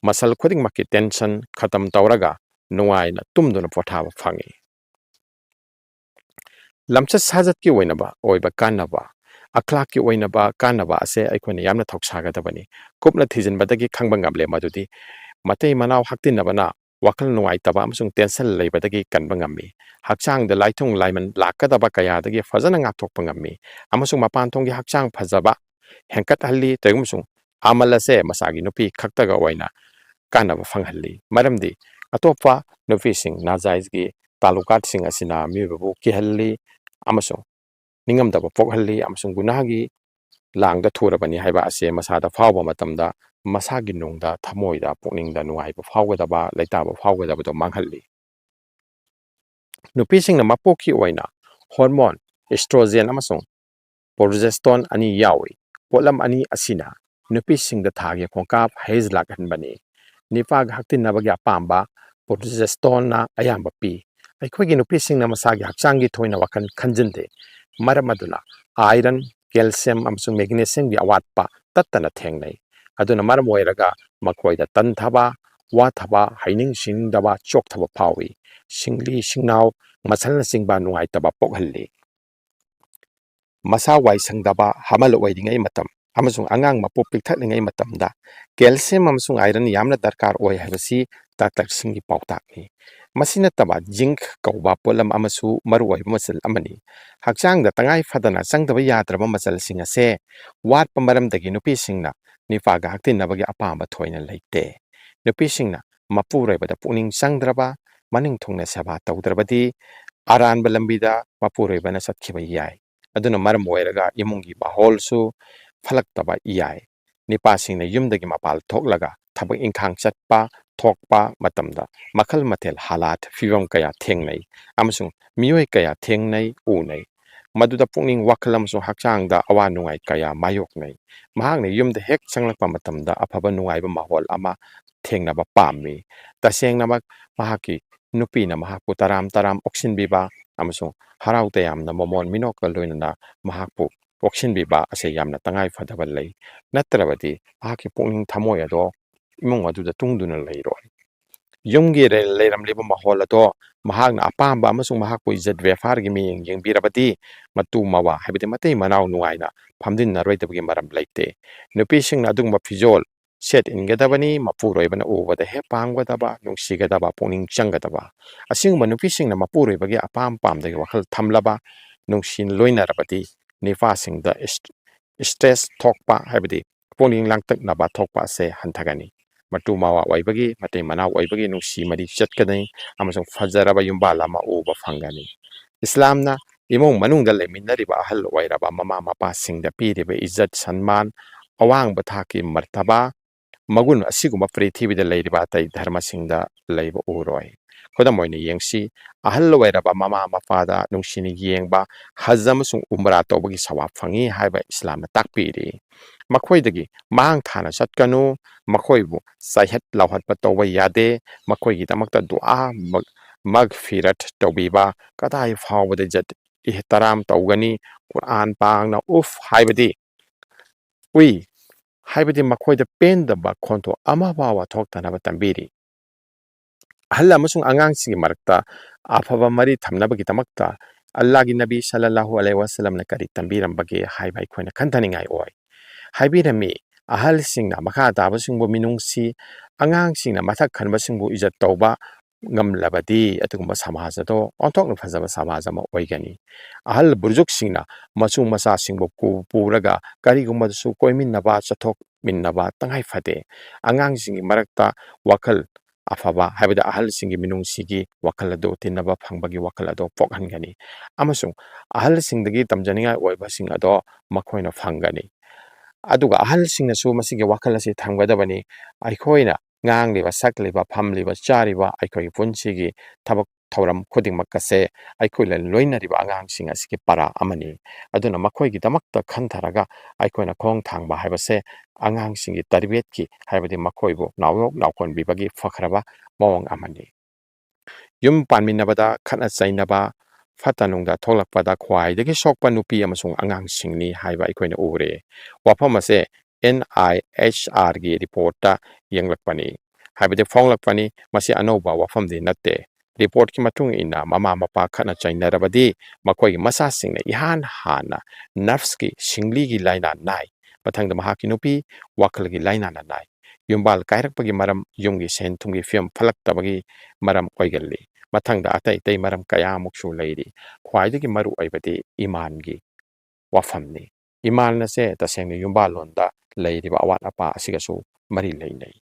ꯃꯁꯜ ꯈꯨꯗꯤꯡꯃꯛꯀꯤ tension ꯈꯇꯝ ꯇꯧꯔꯒ ꯅꯨꯡꯉꯥꯏꯅ ꯇꯨꯝꯗꯨꯅ ꯄꯣꯊꯥꯕ ꯐꯪꯏ꯫ ꯂꯝꯆꯠ ꯁꯥꯖꯠꯀꯤ ꯑꯣꯏꯅꯕ, ꯑꯣꯏꯕ ꯀꯥꯟꯅꯕ, ꯑꯈ꯭ꯂꯥꯛꯀꯤ ꯑꯣꯏꯅꯕ ꯀꯥꯟꯅꯕ ꯑꯁꯦ ꯑꯩꯈꯣꯏꯅ ꯌꯥꯝꯅ ꯊꯧꯁꯥꯒꯗꯕꯅꯤ꯫ ꯀꯨꯞꯅ ꯊꯤꯖꯤꯟꯕꯗꯒꯤ ꯈꯪꯕ ꯉꯝꯂꯦ ꯃꯗꯨꯗꯤ ꯃꯇꯩ ꯃꯅꯥꯎ ꯍꯛꯇꯤꯟꯅꯕꯅ ꯋꯥꯈꯜ ꯅꯨꯡꯉꯥꯏꯇꯕ ꯑꯃꯁꯨꯡ tension ꯂꯩꯕꯗꯒꯤ ꯀꯟꯕ ꯉꯝꯃꯤ꯫ ꯍꯛꯆꯥꯡꯗ ꯂꯥꯏꯊꯨꯡ ꯂꯥꯏꯃꯟ ꯂꯥꯛꯀꯗꯕ ꯀꯌꯥꯗꯒꯤ ꯐꯖꯅ ꯉꯥꯛꯊꯣꯛꯄ ꯉꯝꯃꯤ꯫ ꯑꯃꯁꯨꯡ ꯃꯄꯥꯟ ꯊꯣꯡꯒꯤ ꯍꯛꯆꯥꯡ ꯐꯖꯕ ꯍꯦꯟꯀꯠꯍꯜꯂꯤ꯫ ꯇꯧꯏꯒꯨꯝꯕꯁꯨꯡ ꯑꯃꯜ ꯑꯁꯦ ꯃꯁꯥꯒꯤ ꯅꯨꯄꯤ ꯈꯛꯇꯒ ꯑꯣꯏꯅ ꯀꯥꯟꯅꯕ ꯐꯪꯍꯜꯂꯤ꯫ ꯃꯔꯝꯗꯤ ꯑꯇꯣꯞꯄ ꯅꯨꯄꯤꯁꯤꯡ ꯅꯥꯖꯥꯏꯖꯒꯤ ꯇꯥꯂꯨꯀꯥꯠꯁꯤꯡ ꯑꯁꯤꯅ ꯃꯤꯑꯣꯏꯕꯕꯨ ꯀꯤꯍꯜꯂꯤ ꯑꯃꯁꯨꯡ ꯅꯤꯡꯉꯝꯗꯕ ꯄꯣꯛꯍꯜꯂꯤ ꯑꯃꯁꯨꯡ ꯒꯨꯅꯥꯒꯤ ꯂꯥꯡꯗ ꯊꯨꯔꯕꯅꯤ ꯍꯥꯏꯕ ꯑꯁꯦ ꯃꯁꯥꯗ ꯐꯥꯎꯕ ꯃꯇꯝꯗ ꯃꯁꯥꯒꯤ ꯅꯨꯡꯗ, ꯊꯃꯣꯏꯗ, ꯄꯨꯛꯅꯤꯡꯗ ꯅꯨꯡꯉꯥꯏꯕ ꯐꯥꯎꯒꯗꯕ, ꯂꯩꯇꯥꯕ ꯐꯥꯎꯒꯗꯕꯗꯣ ꯃꯥꯡꯍꯜꯂꯤ꯫ ꯅꯨꯄꯤꯁꯤꯡꯅ ꯃꯄꯣꯛꯀꯤ ꯑꯣꯏꯅ hormone estrogen ꯑꯃꯁꯨꯡ progesterone ꯑꯅꯤ ꯌꯥꯎꯏ꯫ ꯄꯣꯠꯂꯝ ꯑꯅꯤ ꯑꯁꯤꯅ ꯅꯨꯄꯤꯁꯤꯡꯗ ꯊꯥꯒꯤ ꯈꯣꯡꯀꯥꯞ ꯍꯩꯖꯂꯥꯛꯍꯟꯕꯅꯤ꯫ ꯅꯤꯄꯥꯒ ꯍꯛꯇꯤꯟꯅꯕꯒꯤ ꯑꯄꯥꯝꯕ progestoneꯅ ꯑꯌꯥꯝꯕ ꯄꯤ꯫ ꯑꯩꯈꯣꯏꯒꯤ ꯅꯨꯄꯤꯁꯤꯡꯅ ꯃꯁꯥꯒꯤ ꯍꯛꯆꯥꯡꯒꯤ ꯊꯣꯏꯅ ꯋꯥꯈꯜ ꯈꯟꯖꯤꯟꯗꯦ꯫ ꯃꯔꯝ ꯑꯗꯨꯅ iron, calcium ꯑꯃꯁꯨꯡ magnesiumꯒꯤ ꯑꯋꯥꯠꯄ ꯇꯠꯇꯅ ꯊꯦꯡꯅꯩ꯫ ꯑꯗꯨꯅ ꯃꯔꯝ ꯑꯣꯏꯔꯒ ꯃꯈꯣꯏꯗ ꯇꯟꯊꯕ, ꯋꯥꯊꯕ, ꯍꯩꯅꯤꯡ ꯁꯤꯡꯅꯤꯡꯗꯕ, ꯆꯣꯛꯊꯕ ꯐꯥꯎꯏ꯫ ꯁꯤꯡꯂꯤ ꯁꯤꯡꯅꯥꯎ, ꯃꯁꯜꯅꯆꯤꯡꯕ ꯅꯨꯡꯉꯥꯏꯇꯕ ꯄꯣꯛꯍꯜꯂꯤ꯫ ꯃꯁꯥ ꯋꯥꯏ ꯁꯪꯗꯕ, ꯍꯥꯃꯜ ꯑꯣꯏꯔꯤꯉꯩ ꯃꯇꯝ ꯑꯃꯁꯨꯡ ꯑꯉꯥꯡ ꯃꯄꯨ ꯄꯤꯛꯊꯛꯂꯤꯉꯩ ꯃꯇꯝꯗ calcium ꯑꯃꯁꯨꯡ iron ꯌꯥꯝꯅ ꯗꯔꯀꯥꯔ ꯑꯣꯏ ꯍꯥꯏꯕꯁꯤ ꯗꯥꯛꯇꯔꯁꯤꯡꯒꯤ ꯄꯥꯎꯇꯥꯛꯅꯤ꯫ ꯃꯁꯤ ꯅꯠꯇꯕ zinc ꯀꯧꯕ ꯄꯣꯠꯂꯝ ꯑꯃꯁꯨ ꯃꯔꯨꯑꯣꯏꯕ ꯃꯆꯜ ꯑꯃꯅꯤ꯫ ꯍꯛꯆꯥꯡꯗ ꯇꯉꯥꯏ ꯐꯗꯅ ꯆꯪꯗꯕ ꯌꯥꯗ꯭ꯔꯕ ꯃꯆꯜꯁꯤꯡ ꯑꯁꯦ ꯋꯥꯠꯄ ꯃꯔꯝꯗꯒꯤ ꯅꯨꯄꯤꯁꯤꯡꯅ ꯅꯤꯄꯥꯒ ꯍꯛꯇꯤꯟꯅꯕꯒꯤ ꯑꯄꯥꯝꯕ ꯊꯣꯏꯅ ꯂꯩꯇꯦ꯫ ꯅꯨꯄꯤꯁꯤꯡꯅ ꯃꯄꯨꯔꯣꯏꯕꯗ ꯄꯨꯛꯅꯤꯡ ꯆꯪꯗ꯭ꯔꯕ, ꯃꯅꯤꯡ ꯊꯨꯡꯅ ꯁꯦꯕꯥ ꯇꯧꯗ꯭ꯔꯕꯗꯤ ꯑꯔꯥꯟꯕ ꯂꯝꯕꯤꯗ ꯃꯄꯨꯔꯣꯏꯕꯅ ꯆꯠꯈꯤꯕ ꯌꯥꯏ꯫ ꯑꯗꯨꯅ ꯃꯔꯝ ꯑꯣꯏꯔꯒ ꯏꯃꯨꯡꯒꯤ ꯃꯥꯍꯣꯜꯁꯨ ꯐꯠꯂꯛꯇꯕ ꯌꯥꯏ꯫ ꯅꯤꯄꯥꯁꯤꯡꯅ ꯌꯨꯝꯗꯒꯤ ꯃꯄꯥꯜ ꯊꯣꯛꯂꯒ ꯊꯕꯛ ꯏꯪꯈꯥꯡ ꯆꯠꯄ ꯊꯣꯛꯄ ꯃꯇꯝꯗ ꯃꯈꯜ ꯃꯊꯦꯜ ꯍꯥꯂꯥꯠ ꯐꯤꯕꯝ ꯀꯌꯥ ꯊꯦꯡꯅꯩ ꯑꯃꯁꯨꯡ ꯃꯤꯑꯣꯏ ꯀꯌꯥ ꯊꯦꯡꯅꯩ, ꯎꯅꯩ꯫ ꯃꯗꯨꯗ ꯄꯨꯛꯅꯤꯡ ꯋꯥꯈꯜ ꯑꯃꯁꯨꯡ ꯍꯛꯆꯥꯡꯗ ꯑꯋꯥ ꯅꯨꯡꯉꯥꯏ ꯀꯌꯥ ꯃꯥꯌꯣꯛꯅꯩ꯫ ꯃꯍꯥꯛꯅ ꯌꯨꯝꯗ ꯍꯦꯛ ꯆꯪꯂꯛꯄ ꯃꯇꯝꯗ ꯑꯐꯕ ꯅꯨꯡꯉꯥꯏꯕ ꯃꯥꯍꯣꯜ ꯑꯃ ꯊꯦꯡꯅꯕ ꯄꯥꯝꯃꯤ꯫ ꯇꯁꯦꯡꯅꯃꯛ ꯃꯍꯥꯛꯀꯤ ꯅꯨꯄꯤꯅ ꯃꯍꯥꯛꯄꯨ ꯇꯔꯥꯝ ꯇꯔꯥꯝ ꯑꯣꯛꯁꯤꯟꯕꯤꯕ ꯑꯃꯁꯨꯡ ꯍꯔꯥꯎ ꯇꯌꯥꯝꯅ ꯃꯃꯣꯟ ꯃꯤꯅꯣꯛꯀ ꯂꯣꯏꯅꯅ ꯃꯍꯥꯛꯄꯨ ꯑꯣꯛꯁꯤꯟꯕꯤꯕ ꯑꯁꯤ ꯌꯥꯝꯅ ꯇꯉꯥꯏ ꯐꯗꯕ ꯂꯩ꯫ ꯅꯠꯇ꯭ꯔꯕꯗꯤ ꯃꯍꯥꯛꯀꯤ ꯄꯨꯛꯅꯤꯡ ꯊꯃꯣꯏ ꯑꯗꯣ ꯏꯃꯨꯡ ꯑꯗꯨꯗ ꯇꯨꯡꯗꯨꯅ ꯂꯩꯔꯣꯏ꯫ ꯌꯨꯝꯒꯤ ꯂꯩꯔꯝꯂꯤꯕ ꯃꯍꯣꯜ ꯑꯗꯣ ꯃꯍꯥꯛꯅ ꯑꯄꯥꯝꯕ ꯑꯃꯁꯨꯡ ꯃꯍꯥꯛꯄꯨ ꯏꯖꯠ ꯕꯦꯐꯥꯔꯒꯤ ꯃꯤꯠꯌꯦꯡ ꯌꯦꯡꯕꯤꯔꯕꯗꯤ, ꯃꯇꯨ ꯃꯋꯥ, ꯍꯥꯏꯕꯗꯤ ꯃꯇꯩ ꯃꯅꯥꯎ ꯅꯨꯡꯉꯥꯏꯅ ꯐꯝꯖꯤꯟꯅꯔꯣꯏꯗꯕꯒꯤ ꯃꯔꯝ ꯂꯩꯇꯦ꯫ ꯅꯨꯄꯤꯁꯤꯡꯅ ꯑꯗꯨꯒꯨꯝꯕ ꯐꯤꯖꯣꯜ ꯁꯦꯠ ꯏꯟꯒꯗꯕꯅꯤ, ꯃꯄꯨꯔꯣꯏꯕꯅ ꯎꯕꯗ ꯍꯦꯛ ꯄꯥꯝꯒꯗꯕ, ꯅꯨꯡꯁꯤꯒꯗꯕ, ꯄꯨꯛꯅꯤꯡ ꯆꯪꯒꯗꯕ꯫ ꯑꯁꯤꯒꯨꯝꯕ ꯅꯨꯄꯤꯁꯤꯡꯅ ꯃꯄꯨꯔꯣꯏꯕꯒꯤ ꯑꯄꯥꯝ ꯄꯥꯝꯗꯒꯤ ꯋꯥꯈꯜ ꯊꯝꯂꯕ, ꯅꯨꯡꯁꯤ ꯂꯣꯏꯅꯔꯕꯗꯤ, ꯅꯨꯄꯥꯁꯤꯡꯗ ꯏꯁ-, ꯏꯁꯇ꯭ꯔꯦꯁ ꯊꯣꯛꯄ, ꯍꯥꯏꯕꯗꯤ ꯄꯨꯛꯅꯤꯡ ꯂꯥꯡꯇꯛꯅꯕ ꯊꯣꯛꯄ ꯑꯁꯦ ꯍꯟꯊꯒꯅꯤ꯫ ꯃꯇꯨ ꯃꯋꯥ ꯑꯣꯏꯕꯒꯤ, ꯃꯇꯩ ꯃꯅꯥꯎ ꯑꯣꯏꯕꯒꯤ ꯅꯨꯡꯁꯤ ꯃꯔꯤ ꯆꯠꯀꯅꯤ ꯑꯃꯁꯨꯡ ꯐꯖꯔꯕ ꯌꯨꯝꯕꯥꯜ ꯑꯃ ꯎꯕ ꯐꯪꯒꯅꯤ꯫ ꯏꯁꯂꯥꯝꯅ ꯏꯃꯨꯡ ꯃꯅꯨꯡꯗ ꯂꯩꯃꯤꯟꯅꯔꯤꯕ ꯑꯍꯜ ꯑꯣꯏꯔꯕ ꯃꯃꯥ ꯃꯄꯥꯁꯤꯡꯗ ꯄꯤꯔꯤꯕ ꯏꯖꯠ ꯁꯟꯃꯥꯟ, ꯑꯋꯥꯡꯕ ꯊꯥꯛꯀꯤ ꯃꯔꯇꯕꯥ, ꯃꯒꯨꯟ ꯑꯁꯤꯒꯨꯝꯕ ꯄ꯭ꯔꯤꯊꯤꯕꯤꯗ ꯂꯩꯔꯤꯕ ꯑꯇꯩ ꯙꯔꯃꯁꯤꯡꯗ ꯂꯩꯕ ꯎꯔꯣꯏ꯫ ꯈꯨꯗꯝ ꯑꯣꯏꯅ ꯌꯦꯡꯁꯤ, ꯑꯍꯜ ꯑꯣꯏꯔꯕ ꯃꯃꯥ ꯃꯄꯥꯗ ꯅꯨꯡꯁꯤꯅ ꯌꯦꯡꯕ, ꯍꯖ ꯑꯃꯁꯨꯡ ꯎꯝꯔꯥ ꯇꯧꯕꯒꯤ ꯁꯋꯥꯕ ꯐꯪꯏ ꯍꯥꯏꯕ ꯏꯁꯂꯥꯝꯅ ꯇꯥꯛꯄꯤꯔꯤ꯫ ꯃꯈꯣꯏꯗꯒꯤ ꯃꯥꯡ ꯊꯥꯅ ꯆꯠꯀꯅꯨ, ꯃꯈꯣꯏꯕꯨ ꯆꯩꯍꯠ ꯂꯥꯎꯍꯠꯄ ꯇꯧꯕ ꯌꯥꯗꯦ, ꯃꯈꯣꯏꯒꯤꯗꯃꯛꯇ ꯗꯨꯑꯥ, ꯃꯒ-, ꯃꯒꯐꯤꯔꯠ ꯇꯧꯕꯤꯕ, ꯀꯗꯥꯏ ꯐꯥꯎꯕꯗ ꯏꯖꯠ ꯏꯍꯇꯔꯥꯝ ꯇꯧꯒꯅꯤ, ꯀꯨꯔꯥꯟ ꯄꯥꯡꯅ ꯎꯐ ꯍꯥꯏꯕꯗꯤ ꯎꯏ ꯍꯥꯏꯕꯗꯤ ꯃꯈꯣꯏꯗ ꯄꯦꯟꯗꯕ ꯈꯣꯟꯊꯣꯛ ꯑꯃ ꯐꯥꯎꯕ ꯊꯣꯛꯇꯅꯕ ꯇꯝꯕꯤꯔꯤ꯫ ꯑꯍꯜ ꯑꯃꯁꯨꯡ ꯑꯉꯥꯡꯁꯤꯡꯒꯤ ꯃꯔꯛꯇ ꯑꯐꯕ ꯃꯔꯤ ꯊꯝꯅꯕꯒꯤꯗꯃꯛꯇ ꯑꯜꯂꯥꯍꯒꯤ ꯅꯕꯤ ꯁꯜꯂꯜꯂꯥꯍꯨ ꯑꯂꯩꯍꯤ ꯋꯥꯁꯜꯂꯝꯅ ꯀꯔꯤ ꯇꯝꯕꯤꯔꯝꯕꯒꯦ ꯍꯥꯏꯕ ꯑꯩꯈꯣꯏꯅ ꯈꯟꯊꯅꯤꯡꯉꯥꯏ ꯑꯣꯏ꯫ ꯍꯥꯏꯕꯤꯔꯝꯃꯤ, ꯑꯍꯜꯁꯤꯡꯅ ꯃꯈꯥ ꯇꯥꯕꯁꯤꯡꯕꯨ ꯃꯤꯅꯨꯡꯁꯤ, ꯑꯉꯥꯡꯁꯤꯡꯅ ꯃꯊꯛ ꯈꯟꯕꯁꯤꯡꯕꯨ ꯏꯖꯠ ꯇꯧꯕ ꯉꯝꯂꯕꯗꯤ ꯑꯗꯨꯒꯨꯝꯕ ꯁꯃꯥꯖ ꯑꯗꯣ ꯑꯣꯟꯊꯣꯛꯅ ꯐꯖꯕ ꯁꯃꯥꯖ ꯑꯃ ꯑꯣꯏꯒꯅꯤ꯫ ꯑꯍꯜ ꯕꯨꯔꯖꯨꯛꯁꯤꯡꯅ ꯃꯁꯨ ꯃꯆꯥꯁꯤꯡꯕꯨ ꯄꯨ-, ꯄꯨꯔꯒ ꯀꯔꯤꯒꯨꯝꯕꯗꯁꯨ ꯀꯣꯏꯃꯤꯟꯅꯕ, ꯆꯠꯊꯣꯛꯃꯤꯟꯅꯕ ꯇꯉꯥꯏ ꯐꯗꯦ꯫ ꯑꯉꯥꯡꯁꯤꯡꯒꯤ ꯃꯔꯛꯇ ꯋꯥꯈꯜ ꯑꯐꯕ, ꯍꯥꯏꯕꯗꯤ ꯑꯍꯜꯁꯤꯡꯒꯤ ꯃꯤꯅꯨꯡꯁꯤꯒꯤ ꯋꯥꯈꯜ ꯑꯗꯨ ꯇꯤꯟꯅꯕ ꯐꯪꯕꯒꯤ ꯋꯥꯈꯜ ꯑꯗꯨ ꯄꯣꯛꯍꯟꯒꯅꯤ꯫ ꯑꯃꯁꯨꯡ ꯑꯍꯜꯁꯤꯡꯗꯒꯤ ꯇꯝꯖꯅꯤꯡꯉꯥꯏ ꯑꯣꯏꯕꯁꯤꯡ ꯑꯗꯣ ꯃꯈꯣꯏꯅ ꯐꯪꯒꯅꯤ꯫ ꯑꯗꯨꯒ ꯑꯍꯜꯁꯤꯡꯅꯁꯨ ꯃꯁꯤꯒꯤ ꯋꯥꯈꯜ ꯑꯁꯤ ꯊꯝꯒꯗꯕꯅꯤ꯫ ꯑꯩꯈꯣꯏꯅ ꯉꯥꯡꯂꯤꯕ, ꯁꯛꯂꯤꯕ, ꯐꯝꯂꯤꯕ, ꯆꯥꯔꯤꯕ, ꯑꯩꯈꯣꯏꯒꯤ ꯄꯨꯟꯁꯤꯒꯤ ꯊꯕꯛ ꯊꯧꯔꯝ ꯈꯨꯗꯤꯡꯃꯛ ꯑꯁꯦ ꯑꯩꯈꯣꯏꯅ ꯂꯣꯏꯅꯔꯤꯕ ꯑꯉꯥꯡꯁꯤꯡ ꯑꯁꯤꯒꯤ ꯄꯔꯥ ꯑꯃꯅꯤ꯫ ꯑꯗꯨꯅ ꯃꯈꯣꯏꯒꯤꯗꯃꯛꯇ ꯈꯟꯊꯔꯒ ꯑꯩꯈꯣꯏꯅ ꯈꯣꯡ ꯊꯥꯡꯕ ꯍꯥꯏꯕꯁꯦ ꯑꯉꯥꯡꯁꯤꯡꯒꯤ ꯇꯔꯕꯤꯌꯠꯀꯤ, ꯍꯥꯏꯕꯗꯤ ꯃꯈꯣꯏꯕꯨ ꯅꯥꯎꯌꯣꯛ ꯅꯥꯎꯀꯣꯟꯕꯤꯕꯒꯤ ꯐꯈ꯭ꯔꯕ ꯃꯑꯣꯡ ꯑꯃꯅꯤ꯫ ꯌꯨꯝ ꯄꯥꯟꯃꯤꯟꯅꯕꯗ ꯈꯠꯅ ꯆꯩꯅꯕ, ꯐꯠꯇ ꯅꯨꯡꯗ ꯊꯣꯛꯂꯛꯄꯗ ꯈ꯭ꯋꯥꯏꯗꯒꯤ ꯁꯣꯛꯄ ꯅꯨꯄꯤ ꯑꯃꯁꯨꯡ ꯑꯉꯥꯡꯁꯤꯡꯅꯤ ꯍꯥꯏꯕ ꯑꯩꯈꯣꯏꯅ ꯎꯔꯦ꯫ ꯋꯥꯐꯝ ꯑꯁꯦ ꯑꯦꯟ ꯑꯥꯏ ꯑꯩꯆ ꯑꯥꯔꯒꯤ ꯔꯤꯄꯣꯔꯠꯇ ꯌꯦꯡꯂꯛꯄꯅꯤ, ꯍꯥꯏꯕꯗꯤ ꯐꯣꯡꯂꯛꯄꯅꯤ꯫ ꯃꯁꯤ ꯑꯅꯧꯕ ꯋꯥꯐꯝꯗꯤ ꯅꯠꯇꯦ꯫ ꯔꯤꯄꯣꯔꯠꯀꯤ ꯃꯇꯨꯡ ꯏꯟꯅ, ꯃꯃꯥ ꯃꯄꯥ ꯈꯠꯅ ꯆꯩꯅꯔꯕꯗꯤ ꯃꯈꯣꯏꯒꯤ ꯃꯆꯥꯁꯤꯡꯅ ꯏꯍꯥꯟ ꯍꯥꯟꯅ ꯅꯔꯚꯁꯀꯤ, ꯁꯤꯡꯂꯤꯒꯤ ꯂꯥꯏꯅꯥ ꯅꯥꯏ, ꯃꯊꯪꯗ ꯃꯍꯥꯛꯀꯤ ꯅꯨꯄꯤ ꯋꯥꯈꯜꯒꯤ ꯂꯥꯏꯅꯥꯅ ꯅꯥꯏ꯫ ꯌꯨꯝꯕꯥꯜ ꯀꯥꯏꯔꯛꯄꯒꯤ ꯃꯔꯝ, ꯌꯨꯝꯒꯤ ꯁꯦꯟ ꯊꯨꯝꯒꯤ ꯐꯤꯕꯝ ꯐꯠꯂꯛꯇꯕꯒꯤ ꯃꯔꯝ ꯑꯣꯏꯒꯜꯂꯤ꯫ ꯃꯊꯪꯗ ꯑꯇꯩ ꯑꯇꯩ ꯃꯔꯝ ꯀꯌꯥꯃꯨꯛꯁꯨ ꯂꯩꯔꯤ꯫ ꯈ꯭ꯋꯥꯏꯗꯒꯤ ꯃꯔꯨ ꯑꯣꯏꯕꯗꯤ ꯏꯃꯥꯟꯒꯤ ꯋꯥꯐꯝꯅꯤ꯫ ꯏꯃꯥꯟ ꯑꯁꯦ ꯇꯁꯦꯡꯅ ꯌꯨꯝꯕꯥꯜꯂꯣꯟꯗ ꯂꯩꯔꯤꯕ ꯑꯋꯥꯠ ꯑꯄꯥ ꯑꯁꯤꯒꯁꯨ ꯃꯔꯤ ꯂꯩꯅꯩ꯫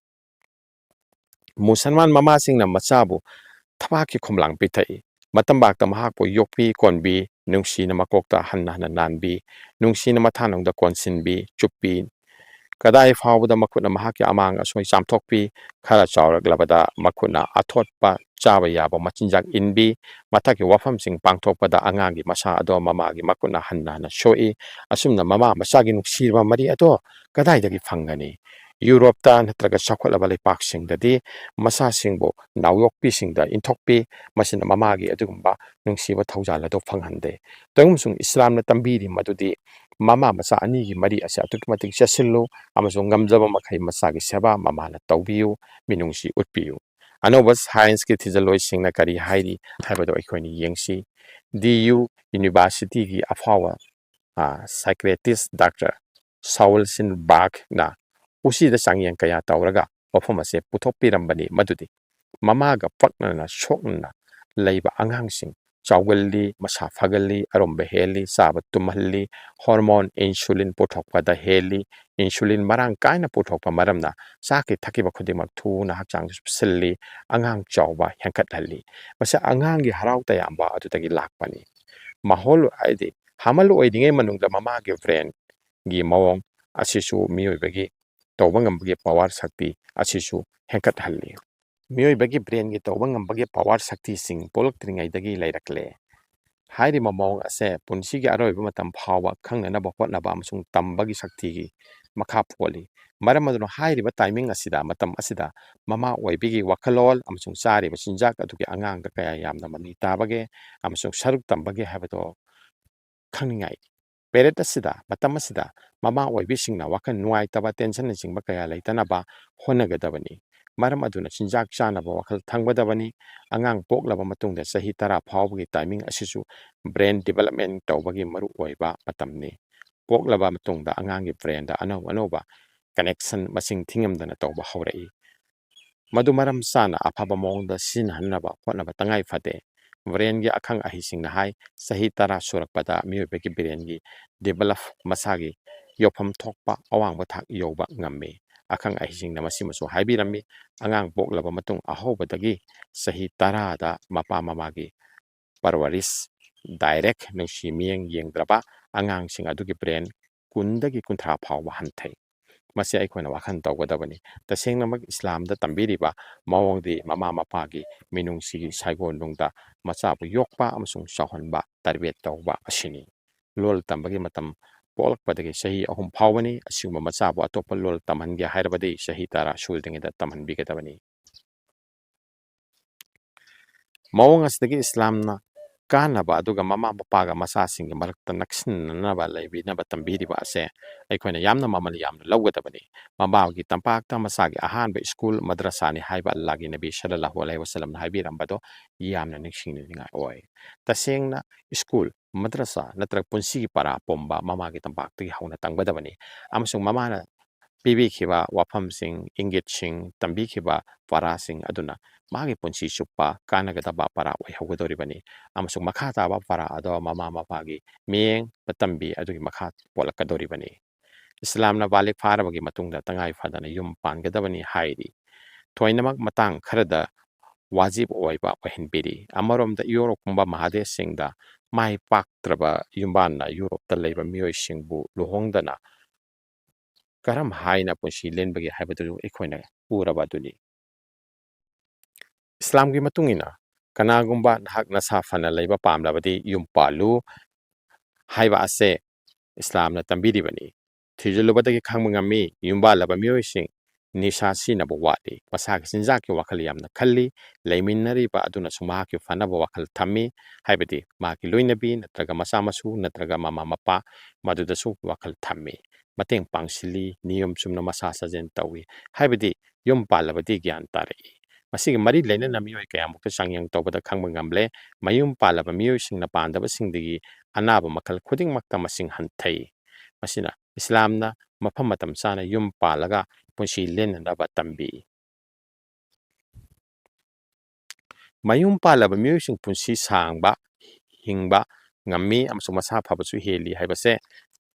ꯃꯨꯁꯜꯃꯥꯟ ꯃꯃꯥꯁꯤꯡꯅ ꯃꯆꯥꯕꯨ ꯊꯕꯥꯛꯀꯤ ꯈꯣꯝꯂꯥꯡ ꯄꯤꯊꯛꯏ꯫ ꯃꯇꯝꯕꯥꯛꯇ ꯃꯍꯥꯛꯄꯨ ꯌꯣꯛꯄꯤ ꯀꯣꯟꯕꯤ, ꯅꯨꯡꯁꯤꯅ ꯃꯀꯣꯛꯇ ꯍꯟꯅ ꯍꯟꯅ ꯅꯥꯟꯕꯤ, ꯅꯨꯡꯁꯤꯅ ꯃꯊꯥꯅꯨꯡꯗ ꯀꯣꯟꯁꯤꯟꯕꯤ, ꯆꯨꯞꯄꯤ꯫ ꯀꯗꯥꯏ ꯐꯥꯎꯕꯗ ꯃꯈꯨꯠꯅ ꯃꯍꯥꯛꯀꯤ ꯑꯃꯥꯡ ꯑꯁꯣꯏ ꯆꯥꯝꯊꯣꯛꯄꯤ, ꯈꯔ ꯆꯥꯎꯔꯛꯂꯕꯗ ꯃꯈꯨꯠꯅ ꯑꯊꯣꯠꯄ ꯆꯥꯕ ꯌꯥꯕ ꯃꯆꯤꯟꯖꯥꯛ ꯏꯟꯕꯤ, ꯃꯊꯛꯀꯤ ꯋꯥꯐꯝꯁꯤꯡ ꯄꯥꯡꯊꯣꯛꯄꯗ ꯑꯉꯥꯡꯒꯤ ꯃꯁꯥ ꯑꯗꯣ ꯃꯃꯥꯒꯤ ꯃꯈꯨꯠꯅ ꯍꯟꯅ ꯍꯟꯅ ꯁꯣꯛꯏ꯫ ꯑꯁꯨꯝꯅ ꯃꯃꯥ ꯃꯆꯥꯒꯤ ꯅꯨꯡꯁꯤꯔꯕ ꯃꯔꯤ ꯑꯗꯣ ꯀꯗꯥꯏꯗꯒꯤ ꯐꯪꯒꯅꯤ? ꯌꯨꯔꯣꯞꯇ ꯅꯠꯇ꯭ꯔꯒ ꯆꯥꯎꯈꯠꯂꯕ ꯂꯩꯄꯥꯛꯁꯤꯡꯗꯗꯤ ꯃꯆꯥꯁꯤꯡꯕꯨ ꯅꯥꯎꯌꯣꯛꯄꯤꯁꯤꯡꯗ ꯏꯟꯊꯣꯛꯄꯤ, ꯃꯁꯤꯅ ꯃꯃꯥꯒꯤ ꯑꯗꯨꯒꯨꯝꯕ ꯅꯨꯡꯁꯤꯕ ꯊꯧꯖꯥꯜ ꯑꯗꯨ ꯐꯪꯍꯟꯗꯦ꯫ ꯇꯧꯏꯒꯨꯝꯁꯨꯡ ꯏꯁꯂꯥꯝꯅ ꯇꯝꯕꯤꯔꯤ ꯃꯗꯨꯗꯤ ꯃꯃꯥ ꯃꯆꯥ ꯑꯅꯤꯒꯤ ꯃꯔꯤ ꯑꯁꯤ ꯑꯗꯨꯛꯀꯤ ꯃꯇꯤꯛ ꯆꯦꯠꯁꯤꯜꯂꯨ ꯑꯃꯁꯨꯡ ꯉꯝꯖꯕ ꯃꯈꯩ ꯃꯆꯥꯒꯤ ꯁꯦꯕꯥ ꯃꯃꯥꯅ ꯇꯧꯕꯤꯌꯨ, ꯃꯤꯅꯨꯡꯁꯤ ꯎꯠꯄꯤꯌꯨ꯫ ꯑꯅꯧꯕ ꯁꯥꯏꯟꯁꯀꯤ ꯊꯤꯖꯤꯜꯂꯣꯏꯁꯤꯡꯅ ꯀꯔꯤ ꯍꯥꯏꯔꯤ ꯍꯥꯏꯕꯗꯨ ꯑꯩꯈꯣꯏꯅ ꯌꯦꯡꯁꯤ꯫ ꯗꯤ ꯌꯨ ꯌꯨꯅꯤꯚꯔꯁꯤꯇꯤꯒꯤ ꯑꯐꯥꯎꯕ, ꯑ, psychiatrist ꯗꯥꯛꯇꯔ ꯁꯥꯎꯜꯁꯤꯟꯕꯥꯔꯒꯅ ꯎꯆꯤꯗ ꯆꯥꯡꯌꯦꯡ ꯀꯌꯥ ꯇꯧꯔꯒ ꯋꯥꯐꯝ ꯑꯁꯦ ꯄꯨꯊꯣꯛꯄꯤꯔꯝꯕꯅꯤ, ꯃꯗꯨꯗꯤ ꯃꯃꯥꯒ ꯄꯛꯅꯅ ꯁꯣꯛꯅꯅ ꯂꯩꯕ ꯑꯉꯥꯡꯁꯤꯡ ꯆꯥꯎꯒꯜꯂꯤ, ꯃꯁꯥ ꯐꯒꯜꯂꯤ, ꯑꯔꯨꯝꯕ ꯍꯦꯜꯂꯤ, ꯆꯥꯕ ꯇꯨꯝꯍꯜꯂꯤ, ꯍꯣꯔꯃꯣꯟ ꯏꯟꯁꯨꯂꯤꯟ ꯄꯨꯊꯣꯛꯄꯗ ꯍꯦꯜꯂꯤ, ꯏꯟꯁꯨꯂꯤꯟ ꯃꯔꯥꯡ ꯀꯥꯏꯅ ꯄꯨꯊꯣꯛꯄ ꯃꯔꯝꯅ ꯆꯥꯈꯤ ꯊꯛꯈꯤꯕ ꯈꯨꯗꯤꯡꯃꯛ ꯊꯨꯅ ꯍꯛꯆꯥꯡꯗ ꯆꯨꯞꯁꯤꯜꯂꯤ, ꯑꯉꯥꯡ ꯆꯥꯎꯕ ꯍꯦꯟꯒꯠꯍꯜꯂꯤ꯫ ꯃꯁꯤ ꯑꯉꯥꯡꯒꯤ ꯍꯔꯥꯎ ꯇꯌꯥꯝꯕ ꯑꯗꯨꯗꯒꯤ ꯂꯥꯛꯄꯅꯤ꯫ ꯃꯍꯣꯜ ꯍꯥꯏꯗꯤ ꯍꯥꯃꯜ ꯑꯣꯏꯔꯤꯉꯩ ꯃꯅꯨꯡꯗ ꯃꯃꯥꯒꯤ ꯕ꯭ꯔꯦꯟꯒꯤ ꯃꯑꯣꯡ ꯑꯁꯤꯁꯨ ꯃꯤꯑꯣꯏꯕꯒꯤ ꯇꯧꯕ ꯉꯝꯕꯒꯤ ꯄꯋꯥꯔ ꯁꯛꯇꯤ ꯑꯁꯤꯁꯨ ꯍꯦꯟꯒꯠꯍꯜꯂꯤ꯫ ꯃꯤꯑꯣꯏꯕꯒꯤ ꯕ꯭ꯔꯦꯟꯒꯤ ꯇꯧꯕ ꯉꯝꯕꯒꯤ ꯄꯋꯥꯔ ꯁꯛꯇꯤꯁꯤꯡ ꯄꯣꯛꯂꯛꯇ꯭ꯔꯤꯉꯩꯗꯒꯤ ꯂꯩꯔꯛꯂꯦ꯫ ꯍꯥꯏꯔꯤꯕ ꯃꯑꯣꯡ ꯑꯁꯦ ꯄꯨꯟꯁꯤꯒꯤ ꯑꯔꯣꯏꯕ ꯃꯇꯝ ꯐꯥꯎꯕ ꯈꯪꯅꯅꯕ ꯍꯣꯠꯅꯕ ꯑꯃꯁꯨꯡ ꯇꯝꯕꯒꯤ ꯁꯛꯇꯤꯒꯤ ꯃꯈꯥ ꯄꯣꯜꯂꯤ꯫ ꯃꯔꯝ ꯑꯗꯨꯅ ꯍꯥꯏꯔꯤꯕ ꯇꯥꯏꯃꯤꯡ ꯑꯁꯤꯗ, ꯃꯇꯝ ꯑꯁꯤꯗ ꯃꯃꯥ ꯑꯣꯏꯕꯒꯤ ꯋꯥꯈꯜꯂꯣꯟ ꯑꯃꯁꯨꯡ ꯆꯥꯔꯤꯕ ꯆꯤꯟꯖꯥꯛ ꯑꯗꯨꯒꯤ ꯑꯉꯥꯡꯗ ꯀꯌꯥ ꯌꯥꯝꯅ ꯃꯃꯤ ꯇꯥꯕꯒꯦ ꯑꯃꯁꯨꯡ ꯁꯔꯨꯛ ꯇꯝꯕꯒꯦ ꯍꯥꯏꯕꯗꯣ ꯈꯪꯅꯤꯡꯉꯥꯏ꯫ ꯄꯦꯔꯦꯠ ꯑꯁꯤꯗ, ꯃꯇꯝ ꯑꯁꯤꯗ ꯃꯃꯥ ꯑꯣꯏꯕꯤꯁꯤꯡꯅ ꯋꯥꯈꯜ ꯅꯨꯡꯉꯥꯏꯇꯕ, ꯇꯦꯟꯁꯟꯅꯆꯤꯡꯕ ꯀꯌꯥ ꯂꯩꯇꯅꯕ ꯍꯣꯠꯅꯒꯗꯕꯅꯤ꯫ ꯃꯔꯝ ꯑꯗꯨꯅ ꯆꯤꯟꯖꯥꯛ ꯆꯥꯅꯕ ꯋꯥꯈꯜ ꯊꯝꯒꯗꯕꯅꯤ꯫ ꯑꯉꯥꯡ ꯄꯣꯛꯂꯕ ꯃꯇꯨꯡꯗ ꯆꯍꯤ ꯇꯔꯥ ꯐꯥꯎꯕꯒꯤ ꯇꯥꯏꯃꯤꯡ ꯑꯁꯤꯁꯨ ꯕ꯭ꯔꯦꯟ ꯗꯤꯕꯂꯞꯃꯦꯟ ꯇꯧꯕꯒꯤ ꯃꯔꯨꯑꯣꯏꯕ ꯃꯇꯝꯅꯤ꯫ ꯄꯣꯛꯂꯕ ꯃꯇꯨꯡꯗ ꯑꯉꯥꯡꯒꯤ ꯕ꯭ꯔꯦꯟꯗ ꯑꯅꯧ ꯑꯅꯧꯕ ꯀꯅꯦꯛꯁꯟ ꯃꯁꯤꯡ ꯊꯤꯉꯝꯗꯅ ꯇꯧꯕ ꯍꯧꯔꯛꯏ꯫ ꯃꯗꯨ ꯃꯔꯝ ꯆꯥꯅ ꯑꯐꯕ ꯃꯑꯣꯡꯗ ꯁꯤꯖꯤꯟꯅꯍꯟꯅꯕ ꯍꯣꯠꯅꯕ ꯇꯉꯥꯏ ꯐꯗꯦ꯫ ꯕ꯭ꯔꯦꯟꯒꯤ ꯑꯈꯪ ꯑꯍꯩꯁꯤꯡꯅ ꯍꯥꯏ, ꯆꯍꯤ ꯇꯔꯥ ꯁꯨꯔꯛꯄꯗ ꯃꯤꯑꯣꯏꯕꯒꯤ ꯕ꯭ꯔꯦꯟꯒꯤ ꯗꯤꯕꯂꯞ ꯃꯁꯥꯒꯤ ꯌꯧꯐꯝ ꯊꯣꯛꯄ ꯑꯋꯥꯡꯕ ꯊꯥꯛ ꯌꯧꯕ ꯉꯝꯃꯤ꯫ ꯑꯈꯪ ꯑꯍꯩꯁꯤꯡꯅ ꯃꯁꯤꯃꯁꯨ ꯍꯥꯏꯕꯤꯔꯝꯃꯤ, ꯑꯉꯥꯡ ꯄꯣꯛꯂꯕ ꯃꯇꯨꯡ ꯑꯍꯧꯕꯗꯒꯤ ꯆꯍꯤ ꯇꯔꯥꯗ ꯃꯄꯥ ꯃꯃꯥꯒꯤ ꯄꯔꯋꯥꯔꯤꯁ, ꯗꯥꯏꯔꯦꯛ ꯅꯨꯡꯁꯤ ꯃꯤꯠꯌꯦꯡ ꯌꯦꯡꯗ꯭ꯔꯕ ꯑꯉꯥꯡꯁꯤꯡ ꯑꯗꯨꯒꯤ ꯕ꯭ꯔꯦꯟ ꯀꯨꯟꯗꯒꯤ ꯀꯨꯟꯊ꯭ꯔꯥ ꯐꯥꯎꯕ ꯍꯟꯊꯩ꯫ ꯃꯁꯤ ꯑꯩꯈꯣꯏꯅ ꯋꯥꯈꯜ ꯇꯧꯒꯗꯕꯅꯤ꯫ ꯇꯁꯦꯡꯅꯃꯛ ꯏꯁꯂꯥꯝꯗ ꯇꯝꯕꯤꯔꯤꯕ ꯃꯑꯣꯡꯗꯤ ꯃꯃꯥ ꯃꯄꯥꯒꯤ ꯃꯤꯅꯨꯡꯁꯤꯒꯤ ꯁꯥꯏꯒꯣꯟꯅꯨꯡꯗ ꯃꯆꯥꯕꯨ ꯌꯣꯛꯄ ꯑꯃꯁꯨꯡ ꯆꯥꯎꯍꯟꯕ, ꯇꯔꯕꯤꯌꯠ ꯇꯧꯕ ꯑꯁꯤꯅꯤ꯫ ꯂꯣꯜ ꯇꯝꯕꯒꯤ ꯃꯇꯝ ꯄꯣꯛꯂꯛꯄꯗꯒꯤ ꯆꯍꯤ ꯑꯍꯨꯝ ꯐꯥꯎꯕꯅꯤ꯫ ꯑꯁꯤꯒꯨꯝꯕ ꯃꯆꯥꯕꯨ ꯑꯇꯣꯞꯄ ꯂꯣꯜ ꯇꯝꯍꯟꯒꯦ ꯍꯥꯏꯔꯕꯗꯤ ꯆꯍꯤ ꯇꯔꯥ ꯁꯨꯗ꯭ꯔꯤꯉꯩꯗ ꯇꯝꯍꯟꯕꯤꯒꯗꯕꯅꯤ꯫ ꯃꯑꯣꯡ ꯑꯁꯤꯗꯒꯤ ꯏꯁꯂꯥꯝꯅ ꯀꯥꯟꯅꯕ ꯑꯗꯨꯒ ꯃꯃꯥ ꯃꯄꯥꯒ ꯃꯆꯥꯁꯤꯡꯒꯤ ꯃꯔꯛꯇ ꯅꯛꯁꯤꯟꯅꯅꯕ ꯂꯩꯕꯤꯅꯕ ꯇꯝꯕꯤꯔꯤꯕ ꯑꯁꯦ ꯑꯩꯈꯣꯏꯅ ꯌꯥꯝꯅ ꯃꯃꯜ ꯌꯥꯝꯅ ꯂꯧꯒꯗꯕꯅꯤ꯫ ꯃꯃꯥꯒꯤ ꯇꯝꯄꯥꯛꯇ ꯃꯆꯥꯒꯤ ꯑꯍꯥꯟꯕ ꯁ꯭ꯀꯨꯜ ꯃꯗ꯭ꯔꯁꯥꯅꯤ ꯍꯥꯏꯕ ꯑꯜꯂꯥꯍꯒꯤ ꯅꯕꯤ ꯁꯜꯂꯜꯂꯥꯍꯨ ꯑꯂꯩꯍꯤ ꯋꯁꯜꯂꯝꯅ ꯍꯥꯏꯕꯤꯔꯝꯕꯗꯣ ꯌꯥꯝꯅ ꯅꯤꯡꯁꯤꯡꯅꯤꯡꯉꯥꯏ ꯑꯣꯏ꯫ ꯇꯁꯦꯡꯅ ꯁ꯭ꯀꯨꯜ, ꯃꯗ꯭ꯔꯁꯥ ꯅꯠꯇ꯭ꯔꯒ ꯄꯨꯟꯁꯤꯒꯤ ꯄꯔꯥ ꯄꯨꯝꯕ ꯃꯃꯥꯒꯤ ꯇꯝꯄꯥꯛꯇꯒꯤ ꯍꯧꯅ ꯇꯝꯒꯗꯕꯅꯤ꯫ ꯑꯃꯁꯨꯡ ꯃꯃꯥꯅ ꯄꯤꯕꯤꯈꯤꯕ ꯋꯥꯐꯝꯁꯤꯡ, ꯏꯪꯒꯤꯠꯁꯤꯡ, ꯇꯝꯕꯤꯈꯤꯕ ꯄꯔꯥꯁꯤꯡ ꯑꯗꯨꯅ ꯃꯥꯒꯤ ꯄꯨꯟꯁꯤ ꯆꯨꯞꯄ ꯀꯥꯟꯅꯒꯗꯕ ꯄꯔꯥ ꯑꯣꯏꯍꯧꯒꯗꯧꯔꯤꯕꯅꯤ꯫ ꯑꯃꯁꯨꯡ ꯃꯈꯥ ꯇꯥꯕ ꯄꯔꯥ ꯑꯗꯣ ꯃꯃꯥ ꯃꯄꯥꯒꯤ ꯃꯤꯠꯌꯦꯡ, ꯄꯇꯝꯕꯤ ꯑꯗꯨꯒꯤ ꯃꯈꯥ ꯄꯣꯜꯂꯛꯀꯗꯧꯔꯤꯕꯅꯤ꯫ ꯏꯁꯂꯥꯝꯅ ꯕꯥꯂꯤꯒ ꯐꯥꯔꯕꯒꯤ ꯃꯇꯨꯡꯗ ꯇꯉꯥꯏ ꯐꯗꯅ ꯌꯨꯝ ꯄꯥꯟꯒꯗꯕꯅꯤ ꯍꯥꯏꯔꯤ꯫ ꯊꯣꯏꯅꯃꯛ ꯃꯇꯥꯡ ꯈꯔꯗ ꯋꯥꯖꯤꯕ ꯑꯣꯏꯕ ꯑꯣꯏꯍꯟꯕꯤꯔꯤ꯫ ꯑꯃꯔꯣꯝꯗ ꯌꯨꯔꯣꯞꯀꯨꯝꯕ ꯃꯍꯥꯗꯦꯁꯁꯤꯡꯗ ꯃꯥꯏ ꯄꯥꯛꯇ꯭ꯔꯕ ꯌꯨꯝꯕꯥꯟꯅ ꯌꯨꯔꯣꯞꯇ ꯂꯩꯕ ꯃꯤꯑꯣꯏꯁꯤꯡꯕꯨ ꯂꯨꯍꯣꯡꯗꯅ ꯀꯔꯝ ꯍꯥꯏꯅ ꯄꯨꯟꯁꯤ ꯂꯦꯟꯕꯒꯦ ꯍꯥꯏꯕꯗꯨ ꯑꯩꯈꯣꯏꯅ ꯎꯔꯕ ꯑꯗꯨꯅꯤ꯫ ꯏꯁꯂꯥꯝꯒꯤ ꯃꯇꯨꯡ ꯏꯟꯅ ꯀꯅꯥꯒꯨꯝꯕ ꯅꯍꯥꯛ ꯅꯁꯥ ꯐꯅ ꯂꯩꯕ ꯄꯥꯝꯂꯕꯗꯤ ꯌꯨꯝ ꯄꯥꯜꯂꯨ ꯍꯥꯏꯕ ꯑꯁꯦ ꯏꯁꯂꯥꯝꯅ ꯇꯝꯕꯤꯔꯤꯕꯅꯤ꯫ ꯊꯤꯖꯤꯜꯂꯨꯕꯗꯒꯤ ꯈꯪꯕ ꯉꯝꯃꯤ, ꯌꯨꯝꯕꯥꯜꯂꯕ ꯃꯤꯑꯣꯏꯁꯤꯡ ꯅꯤꯁꯥ ꯁꯤꯖꯤꯟꯅꯕ ꯋꯥꯠꯂꯤ꯫ ꯃꯁꯥꯒꯤ ꯆꯤꯟꯖꯥꯛꯀꯤ ꯋꯥꯈꯜ ꯌꯥꯝꯅ ꯈꯜꯂꯤ꯫ ꯂꯩꯃꯤꯟꯅꯔꯤꯕ ꯑꯗꯨꯅꯁꯨ ꯃꯍꯥꯛꯀꯤ ꯐꯅꯕ ꯋꯥꯈꯜ ꯊꯝꯃꯤ꯫ ꯍꯥꯏꯕꯗꯤ ꯃꯍꯥꯛꯀꯤ ꯂꯣꯏꯅꯕꯤ ꯅꯠꯇ꯭ꯔꯒ ꯃꯆꯥ ꯃꯁꯨ ꯅꯠꯇ꯭ꯔꯒ ꯃꯃꯥ ꯃꯄꯥ ꯃꯗꯨꯗꯁꯨ ꯋꯥꯈꯜ ꯊꯝꯃꯤ꯫ ꯃꯇꯦꯡ ꯄꯥꯡꯁꯤꯜꯂꯤ, ꯅꯤꯌꯣꯝ ꯆꯨꯝꯅ ꯃꯁꯥ ꯁꯥꯖꯦꯜ ꯇꯧꯏ꯫ ꯍꯥꯏꯕꯗꯤ ꯌꯨꯝ ꯄꯥꯜꯂꯕꯗꯤ ꯒ꯭ꯌꯥꯟ ꯇꯥꯔꯛꯏ꯫ ꯃꯁꯤꯒꯤ ꯃꯔꯤ ꯂꯩꯅꯅ ꯃꯤꯑꯣꯏ ꯀꯌꯥꯃꯨꯛꯇ ꯆꯥꯡꯌꯦꯡ ꯇꯧꯕꯗ ꯈꯪꯕ ꯉꯝꯂꯦ꯫ ꯃꯌꯨꯝ ꯄꯥꯜꯂꯕ ꯃꯤꯑꯣꯏꯁꯤꯡꯅ ꯄꯥꯟꯗꯕꯁꯤꯡꯗꯒꯤ ꯑꯅꯥꯕ ꯃꯈꯜ ꯈꯨꯗꯤꯡꯃꯛꯇ ꯃꯁꯤꯡ ꯍꯟꯊꯩ꯫ ꯃꯁꯤꯅ ꯏꯁꯂꯥꯝꯅ ꯃꯐꯝ ꯃꯇꯝ ꯆꯥꯅ ꯌꯨꯝ ꯄꯥꯜꯂꯒ ꯄꯨꯟꯁꯤ ꯂꯦꯟꯅꯅꯕ ꯇꯝꯕꯤ꯫ ꯃꯌꯨꯝ ꯄꯥꯜꯂꯕ ꯃꯤꯑꯣꯏꯁꯤꯡ ꯄꯨꯟꯁꯤ ꯁꯥꯡꯕ, ꯍꯤꯡꯕ ꯉꯝꯃꯤ ꯑꯃꯁꯨꯡ ꯃꯁꯥ ꯐꯕꯁꯨ ꯍꯦꯜꯂꯤ ꯍꯥꯏꯕꯁꯦ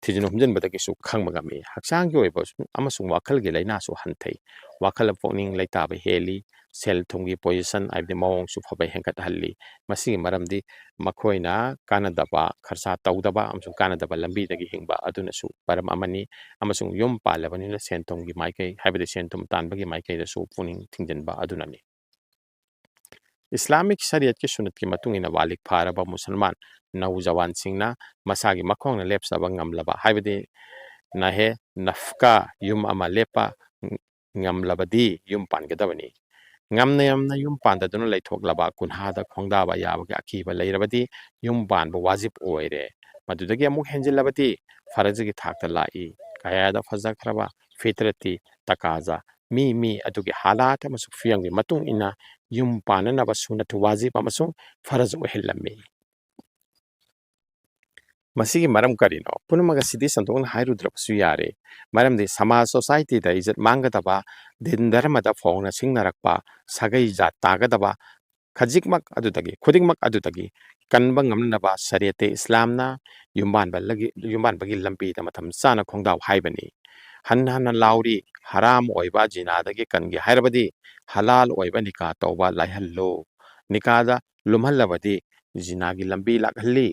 ꯊꯤꯖꯤꯟ ꯍꯨꯝꯖꯤꯟꯕꯗꯒꯤꯁꯨ ꯈꯪꯕ ꯉꯝꯃꯤ꯫ ꯍꯛꯆꯥꯡꯒꯤ ꯑꯣꯏꯕ ꯑꯃꯁꯨꯡ ꯋꯥꯈꯜꯒꯤ ꯂꯥꯏꯅꯥꯁꯨ ꯍꯟꯊꯩ꯫ ꯋꯥꯈꯜ ꯄꯨꯛꯅꯤꯡ ꯂꯩꯇꯥꯕ ꯍꯦꯜꯂꯤ꯫ ꯁꯦꯜ ꯊꯨꯝꯒꯤ position ꯍꯥꯏꯕꯗꯤ ꯃꯑꯣꯡꯁꯨ ꯐꯕ ꯍꯦꯟꯒꯠꯍꯜꯂꯤ꯫ ꯃꯁꯤꯒꯤ ꯃꯔꯝꯗꯤ ꯃꯈꯣꯏꯅ ꯀꯥꯟꯅꯗꯕ ꯈꯔꯁꯥ ꯇꯧꯗꯕ ꯑꯃꯁꯨꯡ ꯀꯥꯟꯅꯗꯕ ꯂꯝꯕꯤꯗꯒꯤ ꯍꯤꯡꯕ ꯑꯗꯨꯅꯁꯨ ꯃꯔꯝ ꯑꯃꯅꯤ꯫ ꯑꯃꯁꯨꯡ ꯌꯨꯝ ꯄꯥꯜꯂꯕꯅꯤꯅ ꯁꯦꯟ ꯊꯨꯝꯒꯤ ꯃꯥꯏꯀꯩ, ꯍꯥꯏꯕꯗꯤ ꯁꯦꯟ ꯊꯨꯝ ꯇꯥꯟꯕꯒꯤ ꯃꯥꯏꯀꯩꯗꯁꯨ ꯄꯨꯛꯅꯤꯡ ꯊꯤꯡꯖꯤꯟꯕ ꯑꯗꯨꯅꯅꯤ꯫ ꯏꯁꯂꯥꯃꯤꯛ ꯁꯔꯤꯌꯠꯀꯤ ꯁꯨꯅꯠꯀꯤ ꯃꯇꯨꯡ ꯏꯟꯅ ꯕꯥꯂꯤꯒ ꯐꯥꯔꯕ ꯃꯨꯁꯜꯃꯥꯟ ꯅꯧꯖꯋꯥꯟꯁꯤꯡꯅ ꯃꯁꯥꯒꯤ ꯃꯈꯣꯡꯅ ꯂꯦꯞꯆꯕ ꯉꯝꯂꯕ, ꯍꯥꯏꯕꯗꯤ ꯅꯍꯦ ꯅꯐꯀꯥ, ꯌꯨꯝ ꯑꯃ ꯂꯦꯞꯄ ꯉꯝꯂꯕꯗꯤ ꯌꯨꯝ ꯄꯥꯟꯒꯗꯕꯅꯤ꯫ ꯉꯝꯅ ꯉꯝꯅ ꯌꯨꯝ ꯄꯥꯟꯗꯗꯨꯅ ꯂꯩꯊꯣꯛꯂꯕ, ꯀꯨꯟꯍꯥꯗ ꯈꯣꯡꯗꯥꯕ ꯌꯥꯕꯒꯤ ꯑꯀꯤꯕ ꯂꯩꯔꯕꯗꯤ ꯌꯨꯝ ꯄꯥꯟꯕ ꯋꯥꯖꯤꯕ ꯑꯣꯏꯔꯦ꯫ ꯃꯗꯨꯗꯒꯤ ꯑꯃꯨꯛ ꯍꯦꯟꯖꯤꯜꯂꯕꯗꯤ ꯐꯔꯖꯒꯤ ꯊꯥꯛꯇ ꯂꯥꯛꯏ꯫ ꯀꯌꯥꯗ ꯐꯖꯈ꯭ꯔꯕ ꯐꯤꯇ꯭ꯔꯠꯇꯤ ꯇꯀꯥꯖꯥ, ꯃꯤ ꯃꯤ ꯑꯗꯨꯒꯤ ꯍꯥꯂꯥꯠ ꯑꯃꯁꯨꯡ ꯐꯤꯕꯝꯒꯤ ꯃꯇꯨꯡ ꯏꯟꯅ ꯌꯨꯝ ꯄꯥꯟꯅꯅꯕ ꯁꯨꯅꯠ ꯋꯥꯖꯤꯕ ꯑꯃꯁꯨꯡ ꯐꯔꯖ ꯑꯣꯏꯍꯜꯂꯝꯃꯤ꯫ ꯃꯁꯤꯒꯤ ꯃꯔꯝ ꯀꯔꯤꯅꯣ? ꯄꯨꯝꯅꯃꯛ ꯑꯁꯤꯗꯤ ꯁꯟꯗꯣꯛꯅ ꯍꯥꯏꯔꯨꯗ꯭ꯔꯕꯁꯨ ꯌꯥꯔꯦ꯫ ꯃꯔꯝꯗꯤ ꯁꯃꯥꯖ societyꯗ ꯏꯖꯠ ꯃꯥꯡꯒꯗꯕ, ꯗꯤꯟ ꯙꯔꯃꯗ ꯐꯥꯎꯅ ꯁꯤꯡꯅꯔꯛꯄ, ꯁꯥꯒꯩ ꯖꯥꯠ ꯇꯥꯒꯗꯕ, ꯈꯖꯤꯛꯃꯛ ꯑꯗꯨꯗꯒꯤ, ꯈꯨꯗꯤꯡꯃꯛ ꯑꯗꯨꯗꯒꯤ ꯀꯟꯕ ꯉꯝꯅꯅꯕ ꯁꯔꯤꯌꯠꯇ ꯏꯁꯂꯥꯝꯅ ꯌꯨꯝꯕꯥꯟꯕꯒꯤ, ꯌꯨꯝꯕꯥꯟꯕꯒꯤ ꯂꯝꯕꯤꯗ ꯃꯇꯝ ꯆꯥꯅ ꯈꯣꯡꯗꯥꯎ ꯍꯥꯏꯕꯅꯤ꯫ ꯍꯟꯅ ꯍꯟꯅ ꯂꯥꯎꯔꯤ, ꯍꯔꯥꯝ ꯑꯣꯏꯕ ꯖꯤꯅꯥꯗꯒꯤ ꯀꯟꯒꯦ ꯍꯥꯏꯔꯕꯗꯤ ꯍꯂꯥꯜ ꯑꯣꯏꯕ ꯅꯤꯀꯥ ꯇꯧꯕ ꯂꯥꯏꯍꯜꯂꯨ꯫ ꯅꯤꯀꯥꯗ ꯂꯨꯝꯍꯜꯂꯕꯗꯤ ꯖꯤꯅꯥꯒꯤ ꯂꯝꯕꯤ ꯂꯥꯛꯍꯜꯂꯤ꯫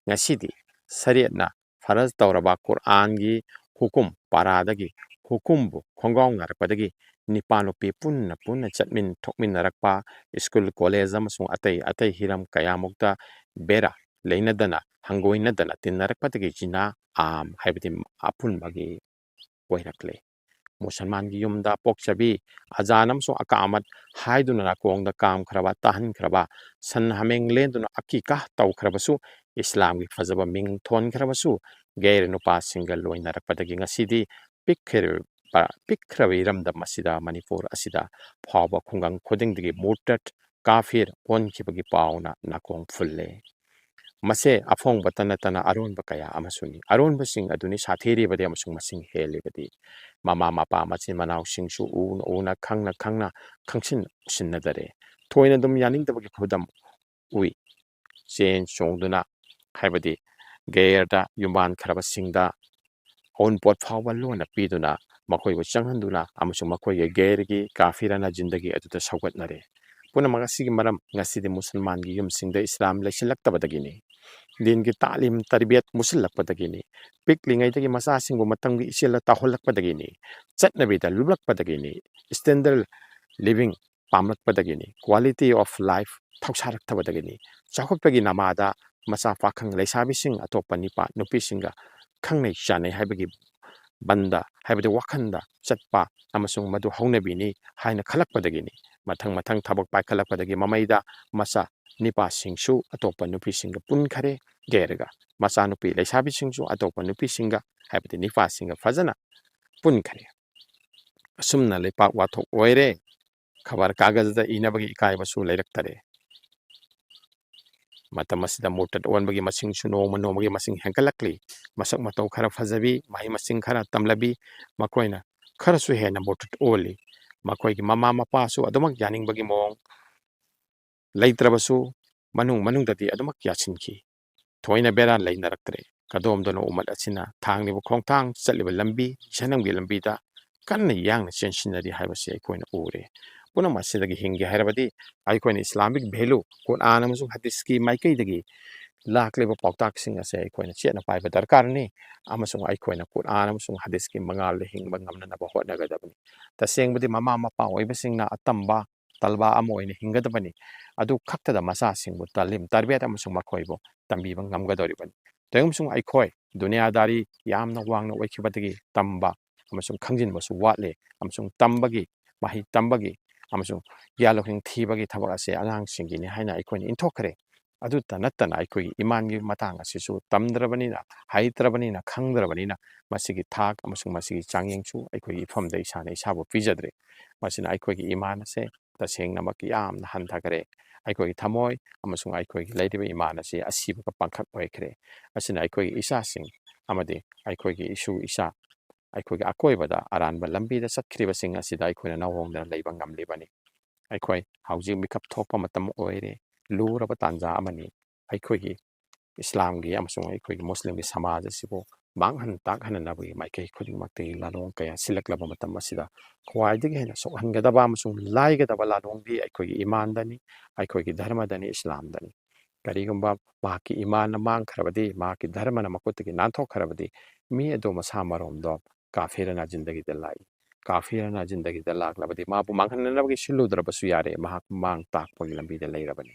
ꯉꯁꯤꯗꯤ ꯁꯔꯤꯌꯠꯅ ꯐꯔꯖ ꯇꯧꯔꯕ ꯀꯨꯔꯑꯥꯟꯒꯤ ꯍꯨꯀꯨꯝ ꯄꯥꯔꯥꯗꯒꯤ ꯍꯨꯀꯨꯝꯕꯨ ꯈꯣꯡꯒꯥꯎꯅꯔꯛꯄꯗꯒꯤ ꯅꯤꯄꯥ ꯅꯨꯄꯤ ꯄꯨꯟꯅ ꯄꯨꯟꯅ ꯆꯠꯃꯤꯟ ꯊꯣꯛꯃꯤꯟꯅꯔꯛꯄ, ꯁ꯭ꯀꯨꯜ, ꯀꯣꯂꯦꯖ ꯑꯃꯁꯨꯡ ꯑꯇꯩ ꯑꯇꯩ ꯍꯤꯔꯝ ꯀꯌꯥꯃꯨꯛꯇ ꯕꯦꯔꯥ ꯂꯩꯅꯗꯅ, ꯍꯪꯒꯣꯏꯅꯗꯅ ꯇꯤꯟꯅꯔꯛꯄꯗꯒꯤ ꯖꯤꯅꯥ ꯑꯥꯝ, ꯍꯥꯏꯕꯗꯤ ꯑꯄꯨꯟꯕꯒꯤ ꯑꯣꯏꯔꯛꯂꯦ꯫ ꯃꯨꯁꯜꯃꯥꯟꯒꯤ ꯌꯨꯝꯗ ꯄꯣꯛꯆꯕꯤ, ꯑꯖꯥꯟ ꯑꯃꯁꯨꯡ ꯑꯀꯥꯃꯠ ꯍꯥꯏꯗꯨꯅ ꯅꯥꯀꯣꯡꯗ ꯀꯥꯝꯈ꯭ꯔꯕ, ꯇꯥꯍꯟꯈ꯭ꯔꯕ, ꯁꯟ ꯍꯥꯃꯦꯡ ꯂꯦꯟꯗꯨꯅ ꯑꯀꯤꯀꯥ ꯇꯧꯈ꯭ꯔꯕꯁꯨ, ꯏꯁꯂꯥꯝꯒꯤ ꯐꯖꯕ ꯃꯤꯡ ꯊꯣꯟꯈ꯭ꯔꯕꯁꯨ, ꯒꯩꯔ ꯅꯨꯄꯥꯁꯤꯡꯒ ꯂꯣꯏꯅꯔꯛꯄꯗꯒꯤ ꯉꯁꯤꯗꯤ ꯄꯤꯛꯈ꯭ꯔꯕ, ꯄꯤꯛꯈ꯭ꯔꯕ ꯏꯔꯝꯗꯝ ꯑꯁꯤꯗ, ꯃꯅꯤꯄꯨꯔ ꯑꯁꯤꯗ ꯐꯥꯎꯕ ꯈꯨꯡꯒꯪ ꯈꯨꯗꯤꯡꯗꯒꯤ ꯃꯨꯔꯇꯠ, ꯀꯥꯐꯤꯔ ꯑꯣꯟꯈꯤꯕꯒꯤ ꯄꯥꯎꯅ ꯅꯥꯀꯣꯡ ꯐꯨꯜꯂꯦ꯫ ꯃꯁꯦ ꯑꯐꯣꯡꯕꯇ ꯅꯠꯇꯅ ꯑꯔꯣꯟꯕ ꯀꯌꯥ ꯑꯃꯁꯨꯅꯤ꯫ ꯑꯔꯣꯟꯕꯁꯤꯡ ꯑꯗꯨꯅꯤ ꯁꯥꯊꯤꯔꯤꯕꯗꯤ ꯑꯃꯁꯨꯡ ꯃꯁꯤꯡ ꯍꯦꯜꯂꯤꯕꯗꯤ꯫ ꯃꯃꯥ ꯃꯄꯥ ꯃꯆꯤꯟ ꯃꯅꯥꯎꯁꯤꯡꯁꯨ ꯎꯅ ꯎꯅ, ꯈꯪꯅ ꯈꯪꯅ, ꯈꯪꯁꯤꯟ ꯎꯁꯤꯟꯅꯗꯔꯦ꯫ ꯊꯣꯏꯅ ꯑꯗꯨꯝ ꯌꯥꯅꯤꯡꯗꯕꯒꯤ ꯈꯨꯗꯝ ꯎꯏ꯫ ꯆꯦꯟ ꯆꯣꯡꯗꯨꯅ, ꯍꯥꯏꯕꯗꯤ ꯒꯩꯔꯗ ꯌꯨꯝꯕꯥꯟꯈ꯭ꯔꯕꯁꯤꯡꯗ ꯑꯋꯨꯟꯄꯣꯠ ꯐꯥꯎꯕ ꯂꯣꯟꯅ ꯄꯤꯗꯨꯅ, ꯃꯈꯣꯏꯕꯨ ꯆꯪꯍꯟꯗꯨꯅ ꯑꯃꯁꯨꯡ ꯃꯈꯣꯏꯒꯤ ꯒꯩꯔꯒꯤ ꯀꯥꯐꯤꯔꯥꯅ ꯖꯤꯟꯗꯒꯤ ꯑꯗꯨꯗ ꯁꯧꯒꯠꯅꯔꯦ꯫ ꯄꯨꯝꯅꯃꯛ ꯑꯁꯤꯒꯤ ꯃꯔꯝ ꯉꯁꯤꯗꯤ ꯃꯨꯁꯜꯃꯥꯟꯒꯤ ꯌꯨꯝꯁꯤꯡꯗ ꯏꯁꯂꯥꯝ ꯂꯩꯁꯤꯜꯂꯛꯇꯕꯗꯒꯤꯅꯤ꯫ ꯗꯤꯟꯒꯤ ꯇꯥꯂꯤꯝ ꯇꯔꯕꯤꯌꯠ ꯃꯨꯁꯤꯜꯂꯛꯄꯗꯒꯤꯅꯤ꯫ ꯄꯤꯛꯂꯤꯉꯩꯗꯒꯤ ꯃꯆꯥꯁꯤꯡꯕꯨ ꯃꯇꯝꯒꯤ ꯏꯆꯦꯜꯗ ꯇꯥꯎꯍꯜꯂꯛꯄꯗꯒꯤꯅꯤ꯫ ꯆꯠꯅꯕꯤꯗ ꯂꯨꯞꯂꯛꯄꯗꯒꯤꯅꯤ꯫ Standard living ꯄꯥꯝꯂꯛꯄꯗꯒꯤꯅꯤ꯫ Quality of life ꯊꯧꯁꯥꯔꯛꯇꯕꯗꯒꯤꯅꯤ꯫ ꯆꯥꯎꯈꯠꯄꯒꯤ ꯅꯃꯥꯗ ꯃꯆꯥ ꯄꯥꯈꯪ ꯂꯩꯁꯥꯕꯤꯁꯤꯡ ꯑꯇꯣꯞꯄ ꯅꯤꯄꯥ ꯅꯨꯄꯤꯁꯤꯡꯒ ꯈꯪꯅꯩ ꯆꯥꯟꯅꯩ ꯍꯥꯏꯕꯒꯤ ꯕꯟꯗ, ꯍꯥꯏꯕꯗꯤ ꯋꯥꯈꯟꯗ ꯆꯠꯄ ꯑꯃꯁꯨꯡ ꯃꯗꯨ ꯍꯧꯅꯕꯤꯅꯤ ꯍꯥꯏꯅ ꯈꯜꯂꯛꯄꯗꯒꯤꯅꯤ꯫ ꯃꯊꯪ ꯃꯊꯪ ꯊꯕꯛ ꯄꯥꯏꯈꯠꯂꯛꯄꯗꯒꯤ ꯃꯃꯩꯗ ꯃꯆꯥ ꯅꯤꯄꯥꯁꯤꯡꯁꯨ ꯑꯇꯣꯞꯄ ꯅꯨꯄꯤꯁꯤꯡꯒ ꯄꯨꯟꯈꯔꯦ꯫ ꯒꯩꯔꯒ ꯃꯆꯥꯅꯨꯄꯤ ꯂꯩꯁꯥꯕꯤꯁꯤꯡꯁꯨ ꯑꯇꯣꯞꯄ ꯅꯨꯄꯤꯁꯤꯡꯒ, ꯍꯥꯏꯕꯗꯤ ꯅꯤꯄꯥꯁꯤꯡꯒ ꯐꯖꯅ ꯄꯨꯟꯈꯔꯦ꯫ ꯑꯁꯨꯝꯅ ꯂꯩꯄꯥꯛ ꯋꯥꯊꯣꯛ ꯑꯣꯏꯔꯦ꯫ ꯈꯕꯔ ꯀꯥꯒꯖꯗ ꯏꯅꯕꯒꯤ ꯏꯀꯥꯏꯕꯁꯨ ꯂꯩꯔꯛꯇꯔꯦ꯫ ꯃꯇꯝ ꯑꯁꯤꯗ ꯃꯨꯔꯇꯠ ꯑꯣꯟꯕꯒꯤ ꯃꯁꯤꯡꯁꯨ ꯅꯣꯡꯃ ꯅꯣꯡꯃꯒꯤ ꯃꯁꯤꯡ ꯍꯦꯟꯒꯠꯂꯛꯂꯤ꯫ ꯃꯁꯛ ꯃꯇꯧ ꯈꯔ ꯐꯖꯕꯤ, ꯃꯍꯩ ꯃꯁꯤꯡ ꯈꯔ ꯇꯝꯂꯕꯤ, ꯃꯈꯣꯏꯅ ꯈꯔꯁꯨ ꯍꯦꯟꯅ ꯃꯨꯔꯇꯠ ꯑꯣꯜꯂꯤ꯫ ꯃꯈꯣꯏꯒꯤ ꯃꯃꯥ ꯃꯄꯥꯁꯨ ꯑꯗꯨꯃꯛ ꯌꯥꯅꯤꯡꯕꯒꯤ ꯃꯑꯣꯡ ꯂꯩꯇ꯭ꯔꯕꯁꯨ, ꯃꯅꯨꯡ ꯃꯅꯨꯡꯗꯗꯤ ꯑꯗꯨꯃꯛ ꯌꯥꯁꯤꯟꯈꯤ꯫ ꯊꯣꯏꯅ ꯕꯦꯔꯥ ꯂꯩꯅꯔꯛꯇ꯭ꯔꯦ꯫ ꯀꯗꯣꯝꯗꯅꯣ ꯎꯃꯠ ꯑꯁꯤꯅ ꯊꯥꯡꯂꯤꯕ ꯈꯣꯡꯊꯥꯡ, ꯆꯠꯂꯤꯕ ꯂꯝꯕꯤ, ꯖꯍꯟꯅꯝꯒꯤ ꯂꯝꯕꯤꯗ ꯀꯟꯅ ꯌꯥꯡꯅ ꯆꯦꯟꯁꯤꯟꯅꯔꯤ ꯍꯥꯏꯕꯁꯤ ꯑꯩꯈꯣꯏꯅ ꯎꯔꯦ꯫ ꯄꯨꯝꯅꯃꯛ ꯑꯁꯤꯗꯒꯤ ꯍꯤꯡꯒꯦ ꯍꯥꯏꯔꯕꯗꯤ ꯑꯩꯈꯣꯏꯅ ꯏꯁꯂꯥꯃꯤꯛ ꯚꯦꯂꯨ, ꯀꯨꯔꯥꯟ ꯑꯃꯁꯨꯡ ꯍꯗꯤꯁꯀꯤ ꯃꯥꯏꯀꯩꯗꯒꯤ ꯂꯥꯛꯂꯤꯕ ꯄꯥꯎꯇꯥꯛꯁꯤꯡ ꯑꯁꯦ ꯑꯩꯈꯣꯏꯅ ꯆꯦꯠꯅ ꯄꯥꯏꯕ ꯗꯔꯀꯥꯔꯅꯤ, ꯑꯃꯁꯨꯡ ꯑꯩꯈꯣꯏꯅ ꯀꯨꯔꯥꯟ ꯑꯃꯁꯨꯡ ꯍꯗꯤꯁꯀꯤ ꯃꯉꯥꯜꯗ ꯍꯤꯡꯕ ꯉꯝꯅꯅꯕ ꯍꯣꯠꯅꯒꯗꯕꯅꯤ꯫ ꯇꯁꯦꯡꯕꯗꯤ ꯃꯃꯥ ꯃꯄꯥ ꯑꯣꯏꯕꯁꯤꯡꯅ ꯑꯇꯝꯕ ꯇꯜꯕꯥ ꯑꯃ ꯑꯣꯏꯅ ꯍꯤꯡꯒꯗꯕꯅꯤ꯫ ꯑꯗꯨ ꯈꯛꯇꯗ ꯃꯆꯥꯁꯤꯡꯕꯨ ꯇꯥꯂꯤꯝ, ꯇꯔꯕꯤꯌꯠ ꯑꯃꯁꯨꯡ ꯃꯈꯣꯏꯕꯨ ꯇꯝꯕꯤꯕ ꯉꯝꯒꯗꯧꯔꯤꯕꯅꯤ꯫ ꯇꯧꯏꯒꯨꯝꯕꯁꯨꯡ ꯑꯩꯈꯣꯏ ꯗꯨꯅꯤꯌꯥꯗꯥꯔꯤ ꯌꯥꯝꯅ ꯋꯥꯡꯅ ꯑꯣꯏꯈꯤꯕꯗꯒꯤ ꯇꯝꯕ, ꯑꯃꯁꯨꯡ ꯈꯪꯖꯤꯟꯕꯁꯨ ꯋꯥꯠꯂꯤ, ꯑꯃꯁꯨꯡ ꯇꯝꯕꯒꯤ, ꯃꯍꯩ ꯇꯝꯕꯒꯤ ꯑꯃꯁꯨꯡ ꯒ꯭ꯌꯥꯟ ꯂꯧꯁꯤꯡ ꯊꯤꯕꯒꯤ ꯊꯕꯛ ꯑꯁꯦ ꯑꯉꯥꯡꯁꯤꯡꯒꯤꯅꯤ ꯍꯥꯏꯅ ꯑꯩꯈꯣꯏꯅ ꯏꯟꯊꯣꯛꯈ꯭ꯔꯦ꯫ ꯑꯗꯨꯇ ꯅꯠꯇꯅ ꯑꯩꯈꯣꯏꯒꯤ ꯏꯃꯥꯟꯒꯤ ꯃꯇꯥꯡ ꯑꯁꯤꯁꯨ ꯇꯝꯗ꯭ꯔꯕꯅꯤꯅ, ꯍꯩꯇ꯭ꯔꯕꯅꯤꯅ, ꯈꯪꯗ꯭ꯔꯕꯅꯤꯅ ꯃꯁꯤꯒꯤ ꯊꯥꯛ ꯑꯃꯁꯨꯡ ꯃꯁꯤꯒꯤ ꯆꯥꯡꯌꯦꯡꯁꯨ ꯑꯩꯈꯣꯏꯒꯤ ꯏꯐꯝꯗ ꯏꯁꯥꯅ ꯏꯁꯥꯕꯨ ꯄꯤꯖꯗ꯭ꯔꯦ꯫ ꯃꯁꯤꯅ ꯑꯩꯈꯣꯏꯒꯤ ꯏꯃꯥꯟ ꯑꯁꯦ ꯇꯁꯦꯡꯅꯃꯛ ꯌꯥꯝꯅ ꯍꯟꯊꯈ꯭ꯔꯦ꯫ ꯑꯩꯈꯣꯏꯒꯤ ꯊꯃꯣꯏ ꯑꯃꯁꯨꯡ ꯑꯩꯈꯣꯏꯒꯤ ꯂꯩꯔꯤꯕ ꯏꯃꯥꯟ ꯑꯁꯤ ꯑꯁꯤꯕꯒ ꯄꯥꯡꯈꯛ ꯑꯣꯏꯈ꯭ꯔꯦ꯫ ꯑꯁꯤꯅ ꯑꯩꯈꯣꯏꯒꯤ ꯏꯆꯥꯁꯤꯡ ꯑꯃꯗꯤ ꯑꯩꯈꯣꯏꯒꯤ ꯏꯁꯨ ꯏꯆꯥ, ꯑꯩꯈꯣꯏꯒꯤ ꯑꯀꯣꯏꯕꯗ ꯑꯔꯥꯟꯕ ꯂꯝꯕꯤꯗ ꯆꯠꯈ꯭ꯔꯤꯕꯁꯤꯡ ꯑꯁꯤꯗ ꯑꯩꯈꯣꯏꯅ ꯅꯧꯍꯣꯡꯗꯅ ꯂꯩꯕ ꯉꯝꯂꯤꯕꯅꯤ꯫ ꯑꯩꯈꯣꯏ ꯍꯧꯖꯤꯛ ꯃꯤꯀꯞ ꯊꯣꯛꯄ ꯃꯇꯝ ꯑꯣꯏꯔꯦ꯫ ꯂꯨꯔꯕ ꯇꯥꯟꯖꯥ ꯑꯃꯅꯤ꯫ ꯑꯩꯈꯣꯏꯒꯤ ꯏꯁꯂꯥꯝꯒꯤ ꯑꯃꯁꯨꯡ ꯑꯩꯈꯣꯏꯒꯤ ꯃꯨꯁꯂꯤꯝꯒꯤ ꯁꯃꯥꯖ ꯑꯁꯤꯕꯨ ꯃꯥꯡꯍꯟ ꯇꯥꯛꯍꯟꯅꯅꯕꯒꯤ ꯃꯥꯏꯀꯩ ꯈꯨꯗꯤꯡꯃꯛꯇꯒꯤ ꯂꯥꯂꯣꯡ ꯀꯌꯥ ꯁꯤꯜꯂꯛꯂꯕ ꯃꯇꯝ ꯑꯁꯤꯗ ꯈ꯭ꯋꯥꯏꯗꯒꯤ ꯍꯦꯟꯅ ꯁꯣꯛꯍꯟꯒꯗꯕ ꯑꯃꯁꯨꯡ ꯂꯥꯏꯒꯗꯕ ꯂꯥꯂꯣꯡꯗꯤ ꯑꯩꯈꯣꯏꯒꯤ ꯏꯃꯥꯟꯗꯅꯤ, ꯑꯩꯈꯣꯏꯒꯤ ꯙꯔꯃꯗꯅꯤ, ꯏꯁꯂꯥꯝꯗꯅꯤ꯫ ꯀꯔꯤꯒꯨꯝꯕ ꯃꯍꯥꯛꯀꯤ ꯏꯃꯥꯟꯅ ꯃꯥꯡꯈ꯭ꯔꯕꯗꯤ, ꯃꯍꯥꯛꯀꯤ ꯙꯔꯃꯅ ꯃꯈꯨꯠꯇꯒꯤ ꯅꯥꯟꯊꯣꯛꯈ꯭ꯔꯕꯗꯤ, ꯃꯤ ꯑꯗꯨ ꯃꯁꯥ ꯃꯔꯣꯝꯗꯣꯝ ꯀꯥꯐꯤꯔꯅ ꯖꯤꯟꯗꯒꯤꯗ ꯂꯥꯛꯏ꯫ ꯀꯥꯐꯤꯔꯅ ꯖꯤꯟꯗꯒꯤꯗ ꯂꯥꯛꯂꯕꯗꯤ ꯃꯥꯕꯨ ꯃꯥꯡꯍꯟꯅꯅꯕꯒꯤ ꯁꯤꯜꯂꯨꯗ꯭ꯔꯕꯁꯨ ꯌꯥꯔꯦ, ꯃꯍꯥꯛ ꯃꯥꯡ ꯇꯥꯛꯄꯒꯤ ꯂꯝꯕꯤꯗ ꯂꯩꯔꯕꯅꯤ꯫